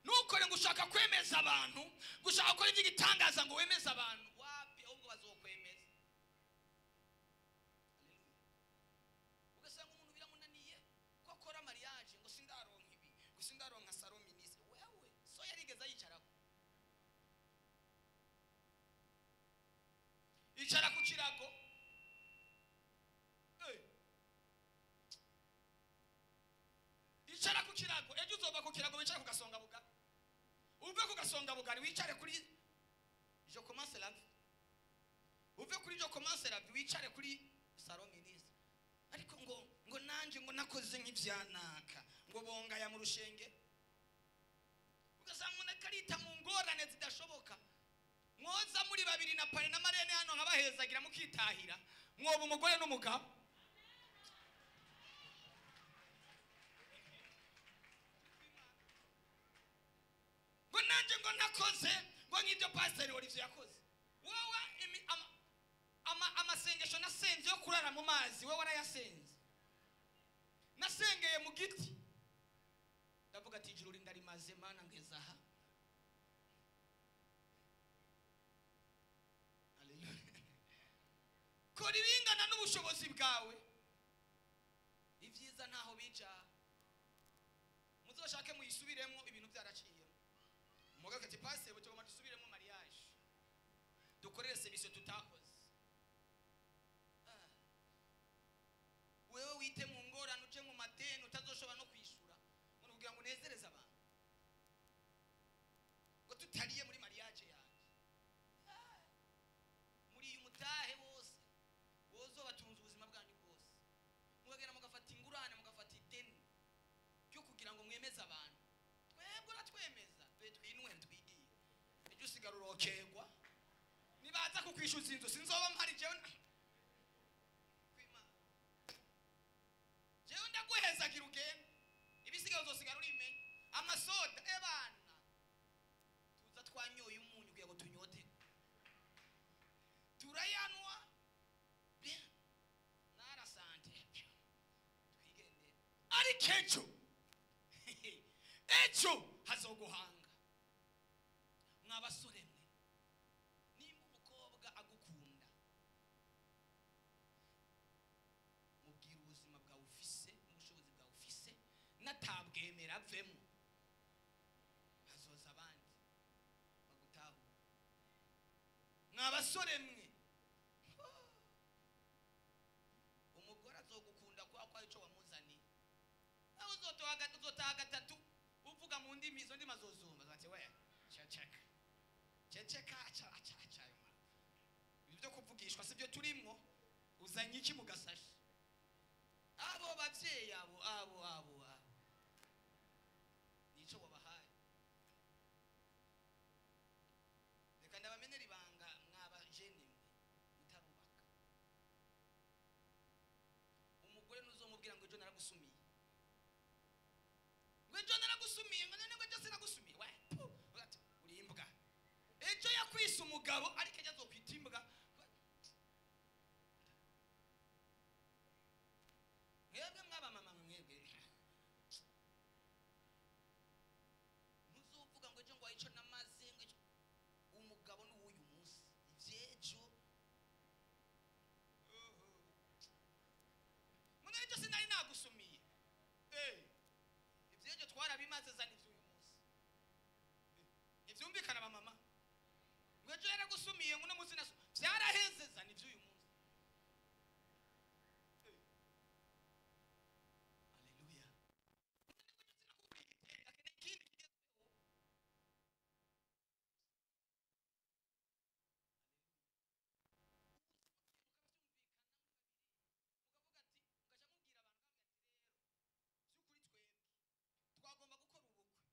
ntukore ngo ushaka kwemeza abantu, gushaka gukora iby'igitangaza ngo wemeze abantu. Wapi, ahubwo bazokwemeza. Haleluya. Ugasanga umuntu biramunaniye ko akora mariage ngo sindaronka ibi, ngo sindaronka salon ministre. Wewe so yarigeze ayicarako? Icara ku kirago. Icara ku kirago, ejo uzova ku kirago wicare ku gasonga bugari. Uve ku gasonga bugari wicare kuri je commence la vie. Uve kuri je commence la vie wicare kuri salon ministre. Ariko ngo nanje ngo nakoze nk'ivyanaka, ngo bongaya mu rushenge. Ugasanga umuntu akarita mu ngorane zidashoboka. Mwoza muri babiri na pare na marene hano nkabahezagira mukitahira, mwoba umugore n'umugabo. Ngo nanje ngo nakoze ngo nk'ibyo pasiteri Olivier yakoze. Wowe amasengesho nasenze yo kurara mu mazi, wowe warayasenze. Nasengeye mu giti, ndavuga ati ijuru ndarimaze mana ngeza aha. Haleluya. Kora ibingana n'ubushobozi bwawe, ibyiza ntaho bija. Muzoshake muyisubiremo, ibintu byaraciyemo. Umugabo ati pasiteri tugomba dusubiremo mariage, dukorere service tutakoze. Wewe wite mu ngorane, uje mu madeni utazoshobora no kwishura, ngo kugira ngo unezereze abantu, ngo tutariye muri mariage yanjye. Muri uyu mutahe wose wozo batunze ubuzima bwanyu bwose, mugagenda mugafata ingurane, mugafata ideni ryo kugira ngo mwemeze abantu. Twebwe uratwemeza, twe twinwe twigiye, ejo usigara urokegwa. Nibaza kukwishyuza inzu sinzoba mpari jewe. Jewe ndaguhezagira ugende, ibisigaye uzosigara urimenya. Amasoda ebana tuza twanyoye umunyu kugira ngo tunyote, turayanwa bien narasante twigendere. Ariko ejo hazoguhanga. Mwabasore mwe, nimba umukobwa agukunda, mubwira ubuzima bwawe ufise n'ubushobozi bwawe ufise, natabwemera avemo, hazoza abandi bagutahura. Mwabasore mwe, umugore azogukunda kwa ko arico wamuzaniye. Nawe uzotaha gatatu uvuga mu ndimi, izo ndimi azozumva ati we ceceka ceceka, aca aca aca ayo ma ibyo byo kuvugishwa sibyo turimwo. Uzanye iki mu gasashi? Abo bavyeyi abo abo abo abo nico wabahaye. Reka ndabamenera ibanga mwaba jene mwe mutarubaka. Umugore ntuzomubwira ngo ejo naragusumiye, ngo ejo naragusumiye, ngo none ngo ejo sinagusumiye. We ati uri imbwa. Ejo yakwise umugabo, ariko ejo azokwita imbwa. Mwebwe mwaba mama mwebwe ntuzovuga ngo ejo ngo ico namaze, ngo ejo. Umugabo n'uwuyu munsi, ivyejo ngo ejo sinari nagusumiye. Ivyejo twarabimaze, zana ivy'uyu munsi. Ntivyumvikana ba mama? Ngo ejo yaragusumiye, ngo uno munsi vyaraheze, zana ivy'uyu munsi. Haleluya. Twagomba gukora ubukwe.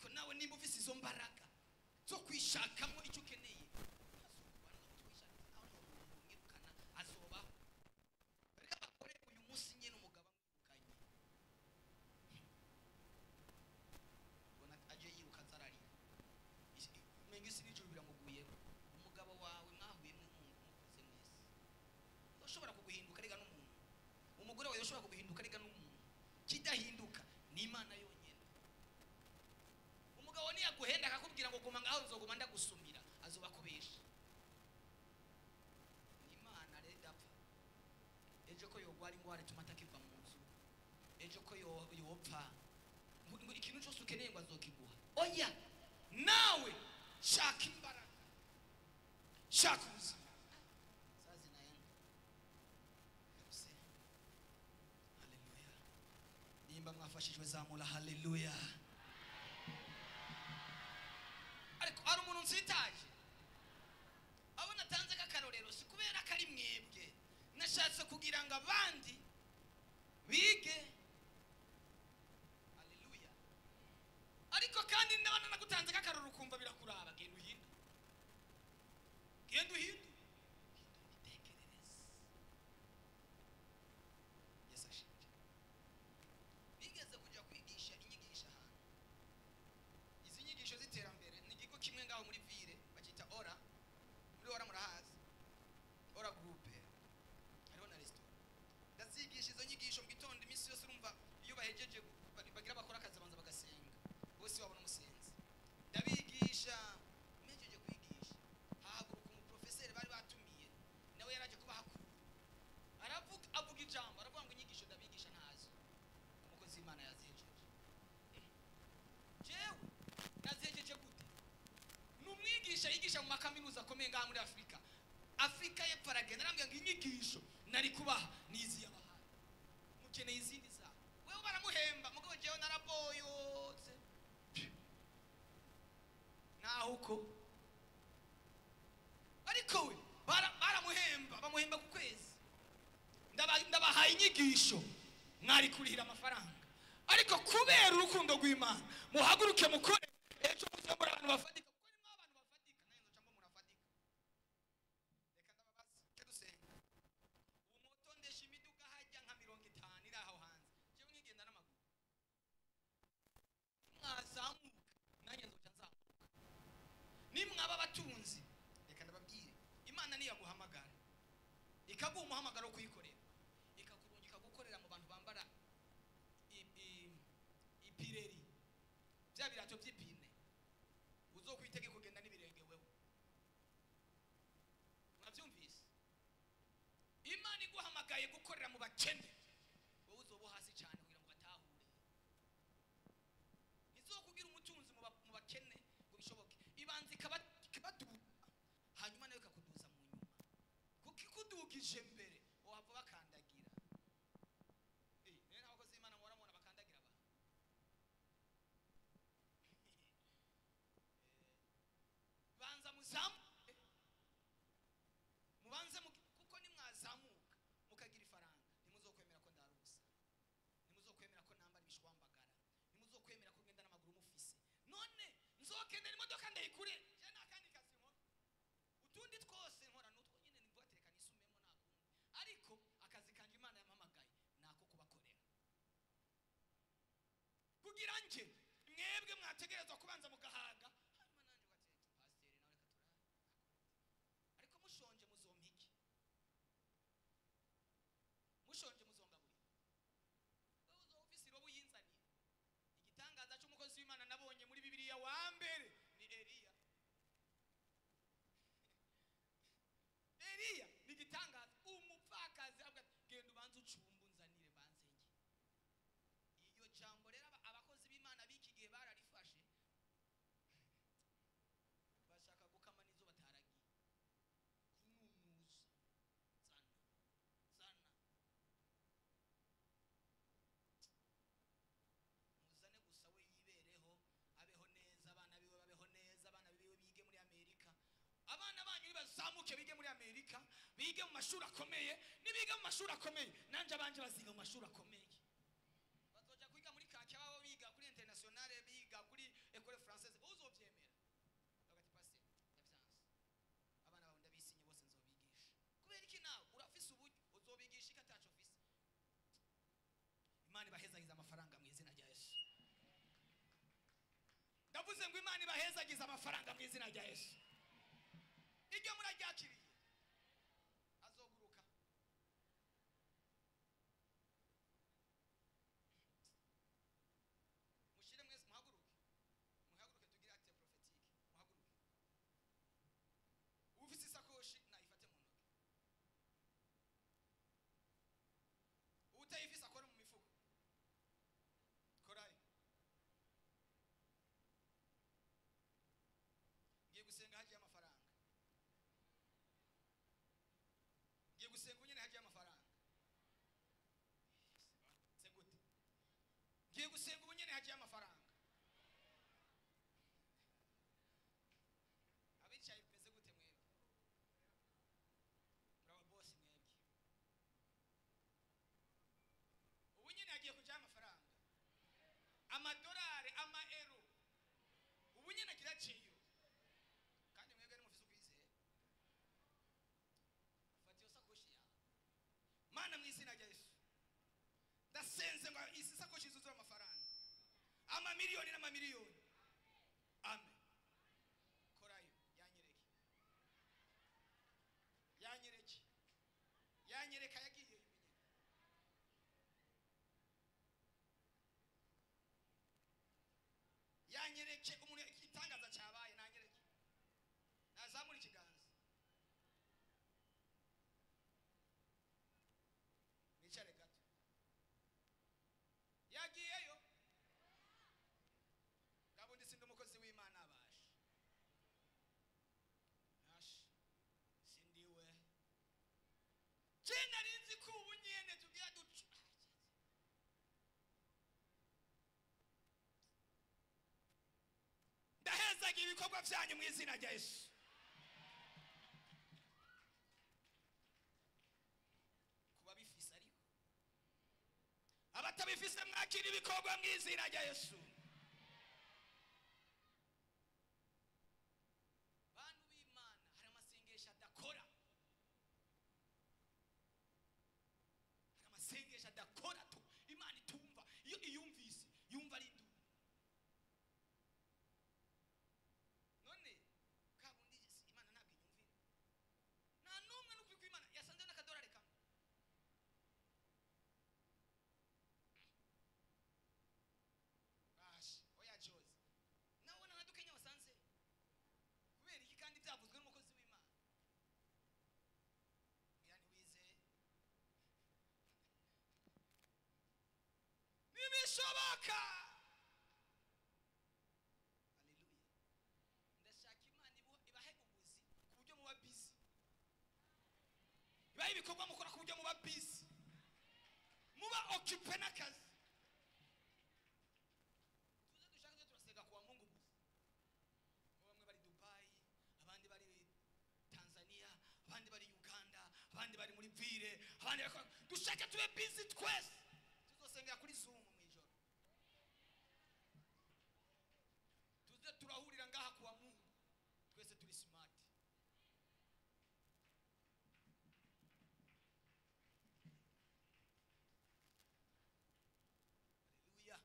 Ariko nawe nimba ufise izo mbaraga zo kwishakamo icyo ukeneye, azobaho. Reka bakore uyu munsi nyene umugabo amwirukanye, ubona aje yiruka azararira, umenga isi n'ijuru biramuguyeko. Umugabo wawe mwahuye mukuze mwese, ushobora kuguhinduka rega n'umuntu. Umugore wawe ushobora kuguhinduka rega n'umuntu. Kidahinduka ni Imana yonyene. Umugabo niyaguhenda akakubwira ngo guma ngaho nzoguma ndagusumira, azoba akubesha. Ni Imana rero idapfa. Ejo ko yogwara ingwara ituma atakiva mu nzu, ejo ko yopfa, ngo ikintu cyose ukeneye ngo azokiguha. Oya, nawe shaka imbaraga, shaka ubuzima. Saa zinaenda kabisa. Haleluya. Nimba mwafashijwe zamura haleluya. Ariko hari umuntu nsitaje, abo natanze k'akarorero si kubera ko ari mwebwe, nashatse kugira ngo abandi bige. Haleluya. Ariko kandi n'abana nagutanze k'akarorero ukumva birakuraba, genda uhindure, genda uhindure, hindura imitekerereze. Yesu ashimwe. Nigeze kujya kwigisha inyigisho ahantu, izi nyigisho z'iterambere ni ikigo kimwe ngaho muri ville bakita Ora. Muri Ora murahazi, Ora groupe, hariho na restaurant. Ndazigisha izo nyigisho mu gitondo iminsi yose. Urumva iyo bahejeje bagira bakora akazi banza bagasenga, bose babona umusenzi. Ndabigisha, mpejeje kwigisha hahaguruka umuprofeseri bari batumiye, nawe yaraje kubahakura, aravuga, avuga ijambo, aravuga ngo inyigisho ndabigisha ntazo, umukozi w'Imana yazihejeje. Jewe nazihejeje gute? Ni umwigisha yigisha mu makaminuza akomeye ngaha muri Afurika, Afurika y'Epfo. Aragenda arambwira ngo inyigisho nari kubaha nizi yabahaye, mukeneye izindi zawe. Wewe baramuhemba, mugabo jewe naraboyotse naho uko. Ariko we baramuhemba, bamuhemba ku kwezi. Ndabahaye inyigisho mwari kurihira amafaranga, ariko kubera urukundo rw'Imana muhaguruke mukore, ejo muze muri abantu bafatika, kuko nimwe abantu bafatika nayo nzoca mbo murafatika. Reka ndababaze ke dusenga. Ubu mutondesha imiduga hajya nka 50 iri aho hanze, jewe nkigenda n'amaguru. Mwazamuka nanjye nzoca nzamuka. Nimwaba abatunzi, reka ndababwire, Imana niyaguhamagara ikaguha umuhamagaro wo kuyikorera, ikakurungika gukorera mu bantu bambara ipireri, bya birato by'ipine, uzokwitege kugenda n'ibirenge wewe. Mwabyumvise? Imana iguhamagaye gukorera mu bakene, wowe uzoba hasi cyane kugira ngo batahure. Ntizokugira umutunzi mu bakene ngo bishoboke. Ibanza ikabaduza, hanyuma nawe ikakuduza mu nyuma, kuko ikudugije mbere wahava bakandagira. Rero abakozi b'Imana muhora mubona bakandagira abantu. Banza muzamuke, mubanze kuko nimwazamuka mukagira ifaranga, ntimuzokwemera ko ndara ubusa, ntimuzokwemera ko nambara ibishwambagara, ntimuzokwemera ko ngenda n'amaguru mufise. None nzokendera imodoka ndayikure, je nta kandi kazi nkora, utundi twose nkora n'utwo nyine nimvuga ati reka nisumemo nta kundi, ariko akazi kanje Imana yampamagaye nako kubakorera, kugira nje mwebwe mwategerezwa kubanza mugahaga, hanyuma nanjye ugati pasiteri nawe reka turabe. Ariko mushonje muzompa iki? Mushonje muzongaburira? Wewe uzoba ufise irobo uyinzanire. Igitangaza cy'umukozi w'Imana nabonye muri Bibiliya wa mbere ni Eliya. Eliya ni igitangaza. Umupfakazi avuga ati genda ubanze ucumbe unzanire banze nge. Iryo jambo rero abakozi b'Imana b'iki gihe bararifashe, bashaka gukama n'izo bataragiye, kununuza, zana zana muzane gusa we yibereho, abeho neza, abana biwe babeho neza, abana biwe bige muri Amerika. Abana banyu nibazamuke bige muri Amerika, bige mu mashuri akomeye. Nibiga mu mashuri akomeye, nanje abanje baziga mu mashuri akomeye. Bazoja kwiga muri kake, babo biga kuri internationale, biga kuri école Ndavuze ngo Imana ibahezagize amafaranga mu izina rya Yesu. Iryo muraryakiriye azoguruka. Mushire mwese muhaguruke. Muhaguruke tugire acte prophétique. Muhaguruke. Ufise isakoshi nayifate mu ntoki. Utayifise akora mu mifuko. Korayo. Ngiye gusenga haje amafaranga. Ngiye gusenga unyene haje amafaranga. Se gute? Ngiye gusenga unyene haje amafaranga. Abicaye pese gute mwebwe? Muraba boss mwebwe. Ubu nyene hagiye kuja amafaranga. Amadolari, ama euro. Ubu nyene kiraciyo. Kandi mwebwe ari mufise ukwizera. Fata iyo sakoshi yawe. Mana mu izina rya Yesu. Ndasenze ngo isi sakoshi zuzura amafaranga. Amamiliyoni n'amamiliyoni. Amen. Korayo yanyereke. Yanyereke. Yanyereka yagiye yumenye. Yanyereke umuntu igitangaza cyabaye nanyereke. Nazamura ikiganza. Nicare gato. Yagiyeyo. Gabundi sindi umukozi w'Imana abasha. Ash. Sindiwe. Je narinzi ko ubu nyene tugira duca. Ndahezaga ibikorwa byanyu mu izina rya Yesu. Kuba bifise ariko abatabifise mwakira ibikorwa mu izina rya Yesu. Bantu b'Imana hari amasengesho adakora. Hari amasengesho adakora tu Imana itumva. Iyo iyumvise yumva ari ndu. None kabundi Imana ntabwo inyumvira. Nta numwe n'ukuri kw'Imana yasanze n'akadolari kamwe. Bash, oya Jose. Nawe na dukenya wasanze. Kubera iki kandi byavuzwe n'umukozi w'Imana. Yani wize. Nibishoboka. Haleluya. Ndashaka Imana ibahe ubuzi ku buryo muba busy. Ibahe ibikorwa mukora ku buryo muba busy. Muba occupé n'akazi. Tuze dushaka turasenga kuwa Mungu gusa. Bamwe bari Dubai, abandi bari Tanzania, abandi bari Uganda, abandi bari muri Vire, abandi dushaka tube busy twese. Tuzosengera kuri Zoom mu ijoro. Tuze turahurira ngaha kuwa Mungu. Twese turi smart. Haleluya.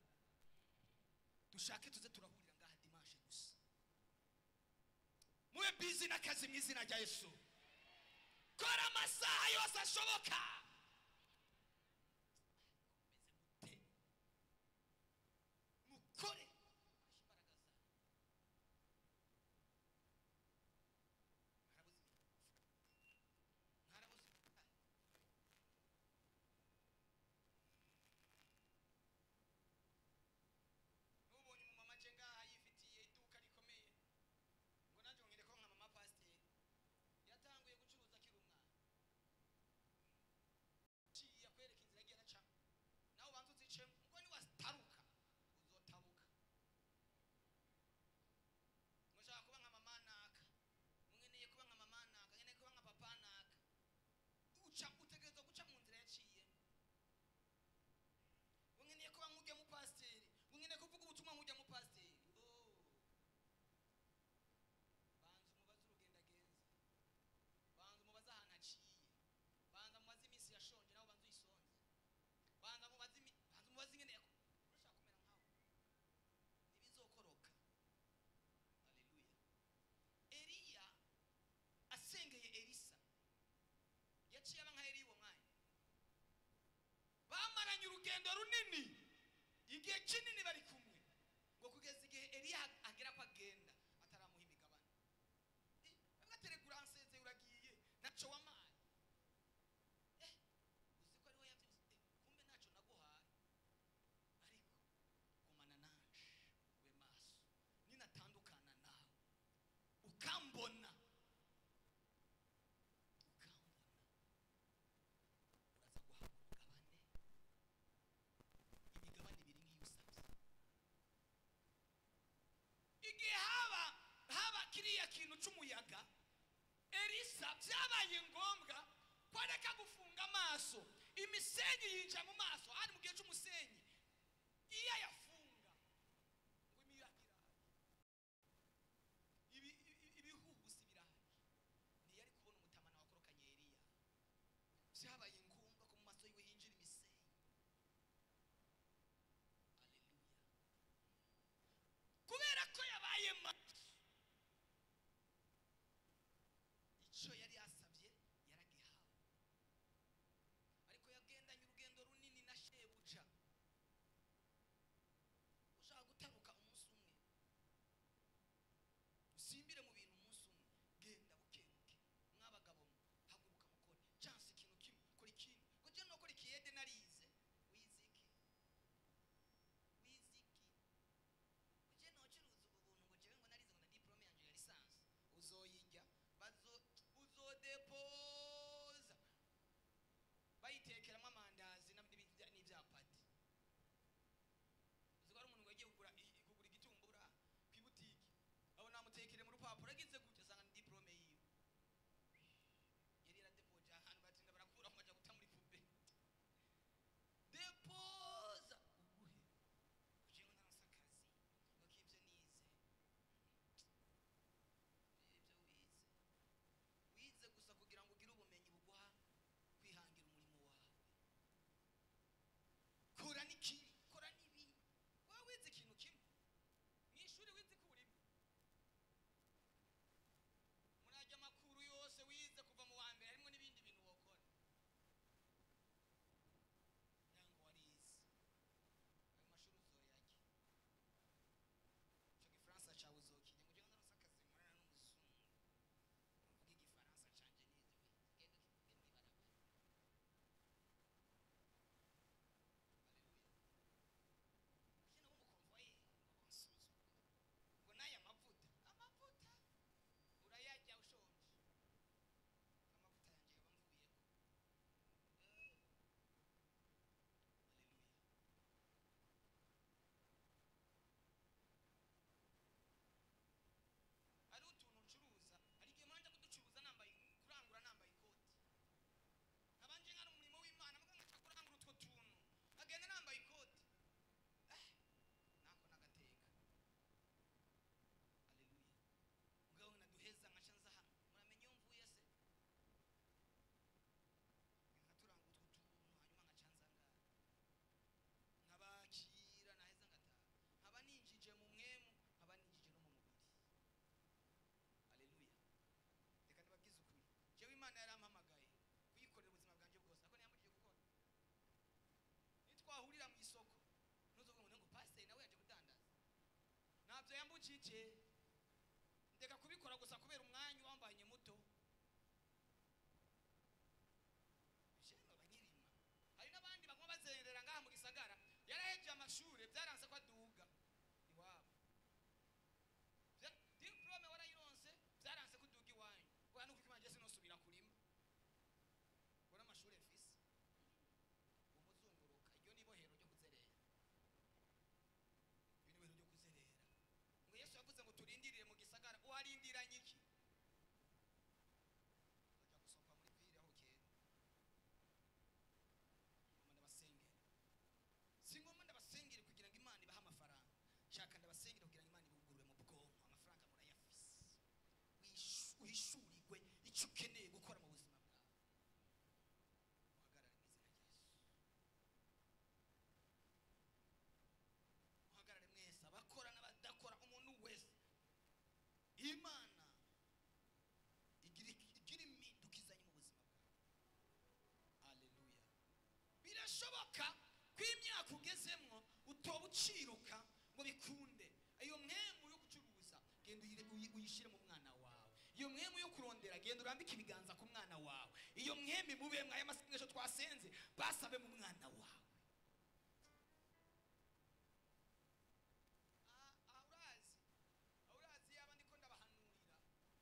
Dushake tuze turahurira ngaha dimanche gusa. Mube busy n'akazi mu izina rya Yesu. Kora amasaha yose ashoboka. Meze mute. Mukore. Imbaraga zanyu. Mwarabuze. Mwarabuze. Nubonye umumama je ngaha yifitiye iduka rikomeye. Ngo nanje ngire ko nka mama pasteur. Yatanguye gucuruza akiri umwana. Urugendo runini, igihe kinini bari kumwe, ngo kugeza igihe Eliya agera ko agenda ataramuha imigabane. Ateregura anseze uragiye naco wamaye. Uzi ko ariho yavyuse, kumbe naco naguhaye, ariko gumana nanje we maso, ninatandukana nawe ukambona uraza guhabwa umugabane, imigabane ibiri nk'iyo usabye. Igihe haba kiriya kintu c'umuyaga, Elisa byabaye ngombwa ko areka gufunga amaso, imisenyi yinjira mu maso. Ari mu gihe c'umusenyi, iyo ayafunga ngo imiyaga iraje, ibihuhusi biraje, ntiyari kubona umutamana wakorokanye Eliya. Byabaye ngombwa ko mu maso yiwe hinjira imisenyi. Haleluya! Kubera ko yabaye maso, icyo yari yasabye yaragihawe. Ariko yagendanye urugendo runini na shebuja. Ushaka gutaruka umunsi umwe, usimbire mu bintu umunsi umwe, genda buke buke. Mwabagabo haguruka mukore chance ikintu kimwe, kora ikintu ngo je nokora ikiyede narize. Wize iki? Wize iki? Ngo je nocuruza ubu buntu, ngo jewe ngo narize, ngo na diplome yanje ya licence. Uzoyijya bazo uzodepoza bayitekeramo amandazi n'ibyapati. Uzi ko hari umuntu ngo yagiye kugura igitumbura ku ibutiki, aho namutekere mu rupapuro agize gutya asanga ni diplome yiwe yari yaradepoje ahantu, batinda barakuraho baja guta muri pube. Depoza ubuhe kugira ngo naronse akazi, ngo k'ibyo nize, ibyo wize wize gusa kugira ngo ugire ubumenyi buguha kwihangira umurimo wawe. Kora n'iki, kora n'ibi. Wowe wize ikintu kimwe mu ishuri, wize ikurimo murajya amakuru yose wize kuva mu wa mbere, harimo n'ibindi bintu wokora nyango warize ayo mashuri uzoyajya. Ico gifaransa cawe uzokinya ngo ujye naronse akazi nkorana n'umuzungu uvuga igifaransa canje nize, genda ukivuge mw'ibarabara. Haleluya! Kino w'umukonvoye ngo bansuzugure, ngo n'aya mavuta, amavuta urayarya ushonje, amavuta yanje yoba mvuyeko. Haleluya! Hari utuntu ncuruza, hari igihe muranja kuducuruza nambaye, kurangura nambaye ikoti, nkabanje nkari umurimo w'Imana, muga nkaca kurangura utwo tuntu agenda nambaye ikoti. Nako nagateka. Haleluya! Mugabo naduheza nkaca nza hano, muramenye iyo mvuye se, nkaturanga utwo tuntu, hanyuma nkaca nza ngaha nkabakira, naheza ngataha, nkaba ninjije mu mwemu, nkaba ninjije no mu mubiri. Haleluya! Reka ndababwize ukuri, jewe Imana yarampamagaye kuyikorera ubuzima bwanjye bwose, ariko ntiyambujije gukora. Nitwahurira mu isoko ntuzovuga ngo pasiteri nawe yaje kudandaza, ntabyo yambujije. Ndeka kubikora gusa kubera umwanya wambanye muto. Jeno banyirima, hari n'abandi baguma bazerera ngaha mu gisagara, yaraheje amashure byaranse ko aduga iwabo. Diplome warayironse, byaranse ko uduga iwanyu. Oya, nuko imana sinosubira kurima, ubona amashure mfise umuzunguruka. Iryo ni ibohero ryo kuzerera, iryo ni ibohero ryo kuzerera. Ngo Yesu yavuze ngo turindirire mu gisagara, uharindiranye iki? Uja gusohoka muri ville aho kera. Ngoma ndabasengera, si ngombwa ndabasengere kugira ngo Imana ibahe amafaranga, shaka ndabasengere kugira ngo Imana ibugurure mu bwonko. Amafaranga murayafise, uhishurirwe icyo ukeneye gukora mu buzima bwawe. Muhagarare mu izina rya Yesu, muhagarare mwese, abakora n'abadakora, umuntu wese. Imana igira impinduka izanye mu buzima bwawe. Haleluya! Birashoboka ko Ukiruka ngo bikunde. Iyo mwemu yo gucuruza, genda uyishire mu mwana wawe. Iyo mwemu yo kurondera, genda urambike ibiganza ku mwana wawe. Iyo mwemi mube mwaya masengesho twasenze basabe mu mwana wawe. Urazi yaba ndiko ndabahanurira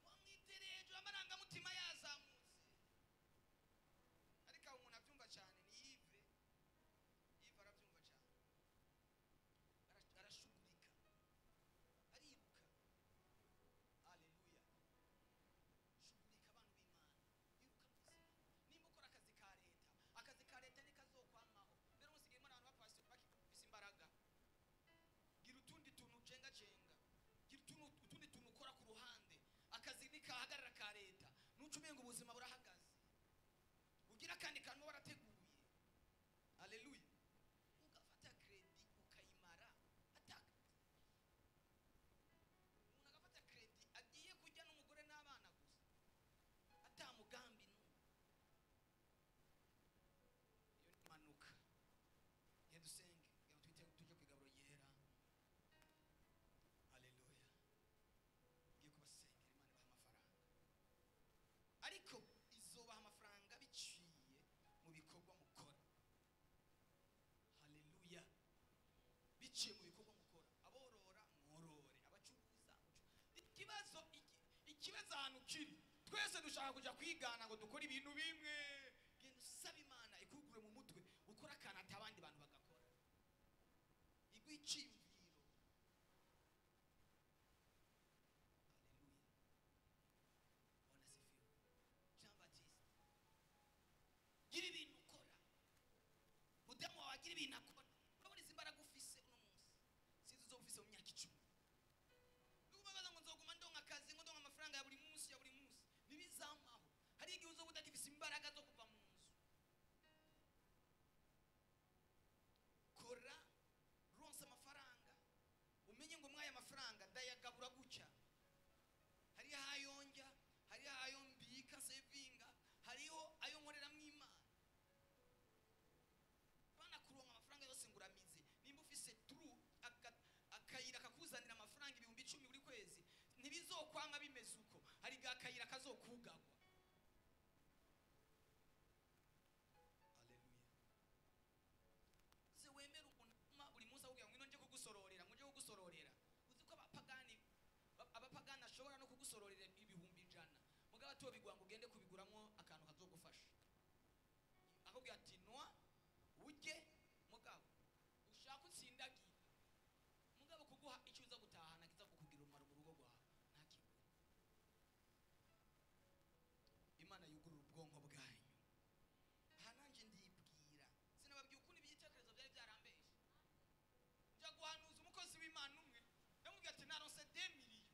mwamwitereje amarangamutima yazamutse. Ariko aho umuntu abyumva cyane ni Yves. Yves arabyumva cyane, arashugurika, ariruka. Haleluya. Shugurika abantu b'Imana, iruka mu buzima. Nimba ukora akazi ka leta, akazi ka leta nikazokwamaho. Mbere musigayemo abantu bapasiteri bakifise imbaraga. Gira utundi tuntu cenga cenga, gira utundi tuntu ukora ku ruhande. Akazi nikahagarara ka leta, nuca umenga ubuzima burahagaze. Ugira akandi kantu warateguye. Haleluya. Ugafata credit ukayimara ataka. Umuntu agafata credit agiye kujya n'umugore n'abana gusa, atamugambi n'umwe. Iyo ni impanuka. Genda usenge, kugira ngo twite tujye ku igaburo ryera. Haleluya. Ngiye kubasengera Imana ibaha amafaranga, ariko izobaha amafaranga biciye mu bikorwa mukora. Haleluya. Biciye mu bikorwa mukora. Aborora mworore, abacuruza mucuruze. Ikibazo ahantu kiri, twese dushaka kujya kwigana ngo dukore ibintu bimwe. Genda usaba Imana ikugure mu mutwe, ukora akantu ata abandi bantu bagakora, iguhe icyiyumviro. Haleluya. Bwana asifiwe. Jean Baptiste, gira ibintu ukora. Mudamu wawe agira ibintu akora. Urabona izi mbaraga ufise uno munsi, sinzi uzoba ufise mu myaka 10. Nukubabaza ngo nzoguma ndonka akazi, ngo ndonka amafaranga ya buri munsi ya buri munsi, ntibizamaho. Hari igihe uzoba udagifise imbaraga zo kuva mu nzu. Kora, ronsa amafaranga, umenye ngo mwaya mafaranga ndayagabura gutya. Hariho ayo ndya, hariho ayo mbika sevinga, hariho ayo nkorera mu Imana. Bana kuronka amafaranga yose nguramize. Nimba ufise true akayira kakuzanira amafaranga 10,000 buri kwezi, ntibizokwama bimeze uko. Hari akayira kazokugagwa. Haleluya. Se wemera umuntu buri munsi akubwira ngo nje kugusororera, ngo nje kugusororera. Uzi ko abapagani ashobora no kugusororera 100,000, mugabo atobigwa ngo ugende kubiguramo akantu kazogufasha. Akubwira ati nwa ujye, mugabo ushaka utsindagira, mugabo kuguha icyo uza gutahana kiza kukugira umumaro mu rugo rwawe ntakiguhe. Imana yugurura ubwonko bwanyu. Aha nanje ndibwira, sinababwiye ukuntu ibitekerezo byari byarambeshe. Nja guhanuza umukozi w'Imana umwe, ndamubwira ati naronse 2 millions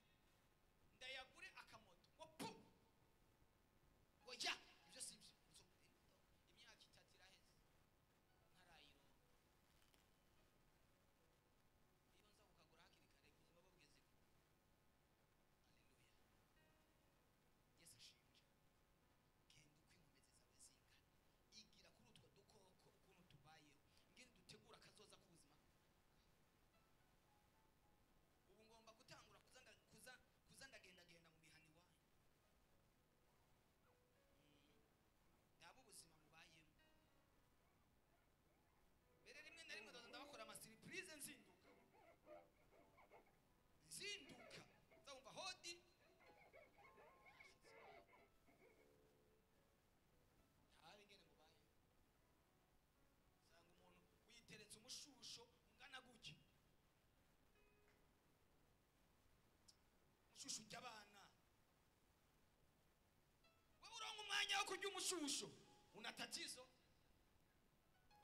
ndayagure akamoto, ngo pu, ngo ya ibyo si byo. Imyaka 3 iraheze ntarayironka. Iyo nza kukagura hakiri kare ubuzima bwo bugeze kure. Haleluya. Yesu ashimwe cyane. Genda uko inkomezi zawe zingana, igira kuri utwo dukoko ukuntu tubayeho, ngende dutegura akazoza k'ubuzima. Ubu ngomba gutangura kuza ndagendagenda mu mihana iwanyu, ndaba ubuzima mubayemo. Mbere rimwe na rimwe ndaza ndabakora amasiripurize, nzinduka nzinduka nzabumva hodi. Hari ingene mubaye, usanga umuntu witeretse umushusho ungana gutya, umushusho ujya abana. Wewe uronka umwanya wo kurya umushusho, una tatizo.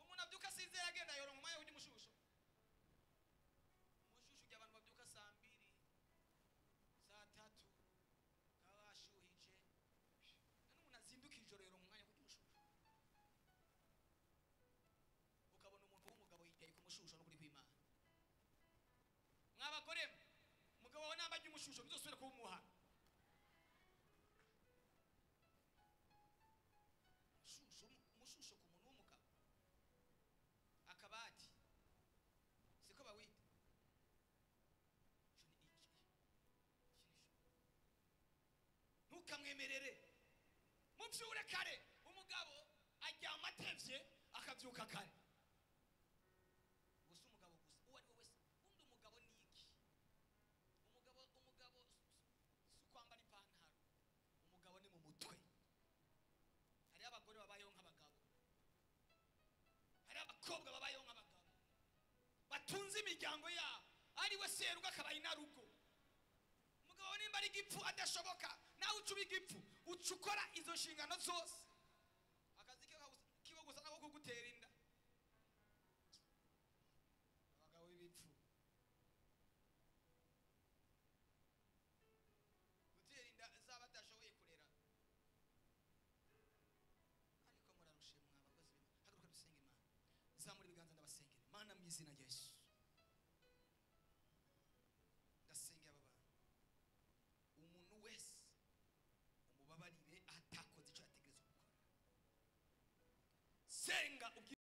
Umuntu abyuka asinzira agenda yoronka umwanya wo kurya umushusho. Umushusho ujya abantu babyuka saa 2, saa 3, kaba bashuhije. None umuntu azinduka ijoro yoronka umwanya wo kurya umushusho. Ukabona umuntu w'umugabo yicaye ku mushusho no kuri kw'Imana. Mwabagore, umugabo wawe namba arya umushusho ntuzosubire kuwumuha. Umushusho ku muntu w'umugabo, akabati siko bawita. Ntukamwemerere. Mubyure kare. Umugabo aryama atevye, akabyuka kare. Gusa umugabo gusa, uwo ari we wese. Undi umugabo ni iki? Umugabo si ukwambara ipantaro, umugabo ni mu mutwe. Hariho abagore babayeho nk'abagabo, hariho abakobwa babayeho nk'abagabo, batunze imiryango yabo, ari we serugo akaba inarugo. Umugabo nimba ari igipfu adashoboka, nawe uca uba igipfu, uca ukora izo nshingano zose. Akazi kiwe gusa nako kugutera inda. Abagabo b'ibipfu gutera inda zaba adashoboye kurera. Ariko murarushe mwa bakozi b'Imana. Haguruka dusenge Imana. Zamura ibiganza, ndabasengera. Mana, mu izina rya Yesu.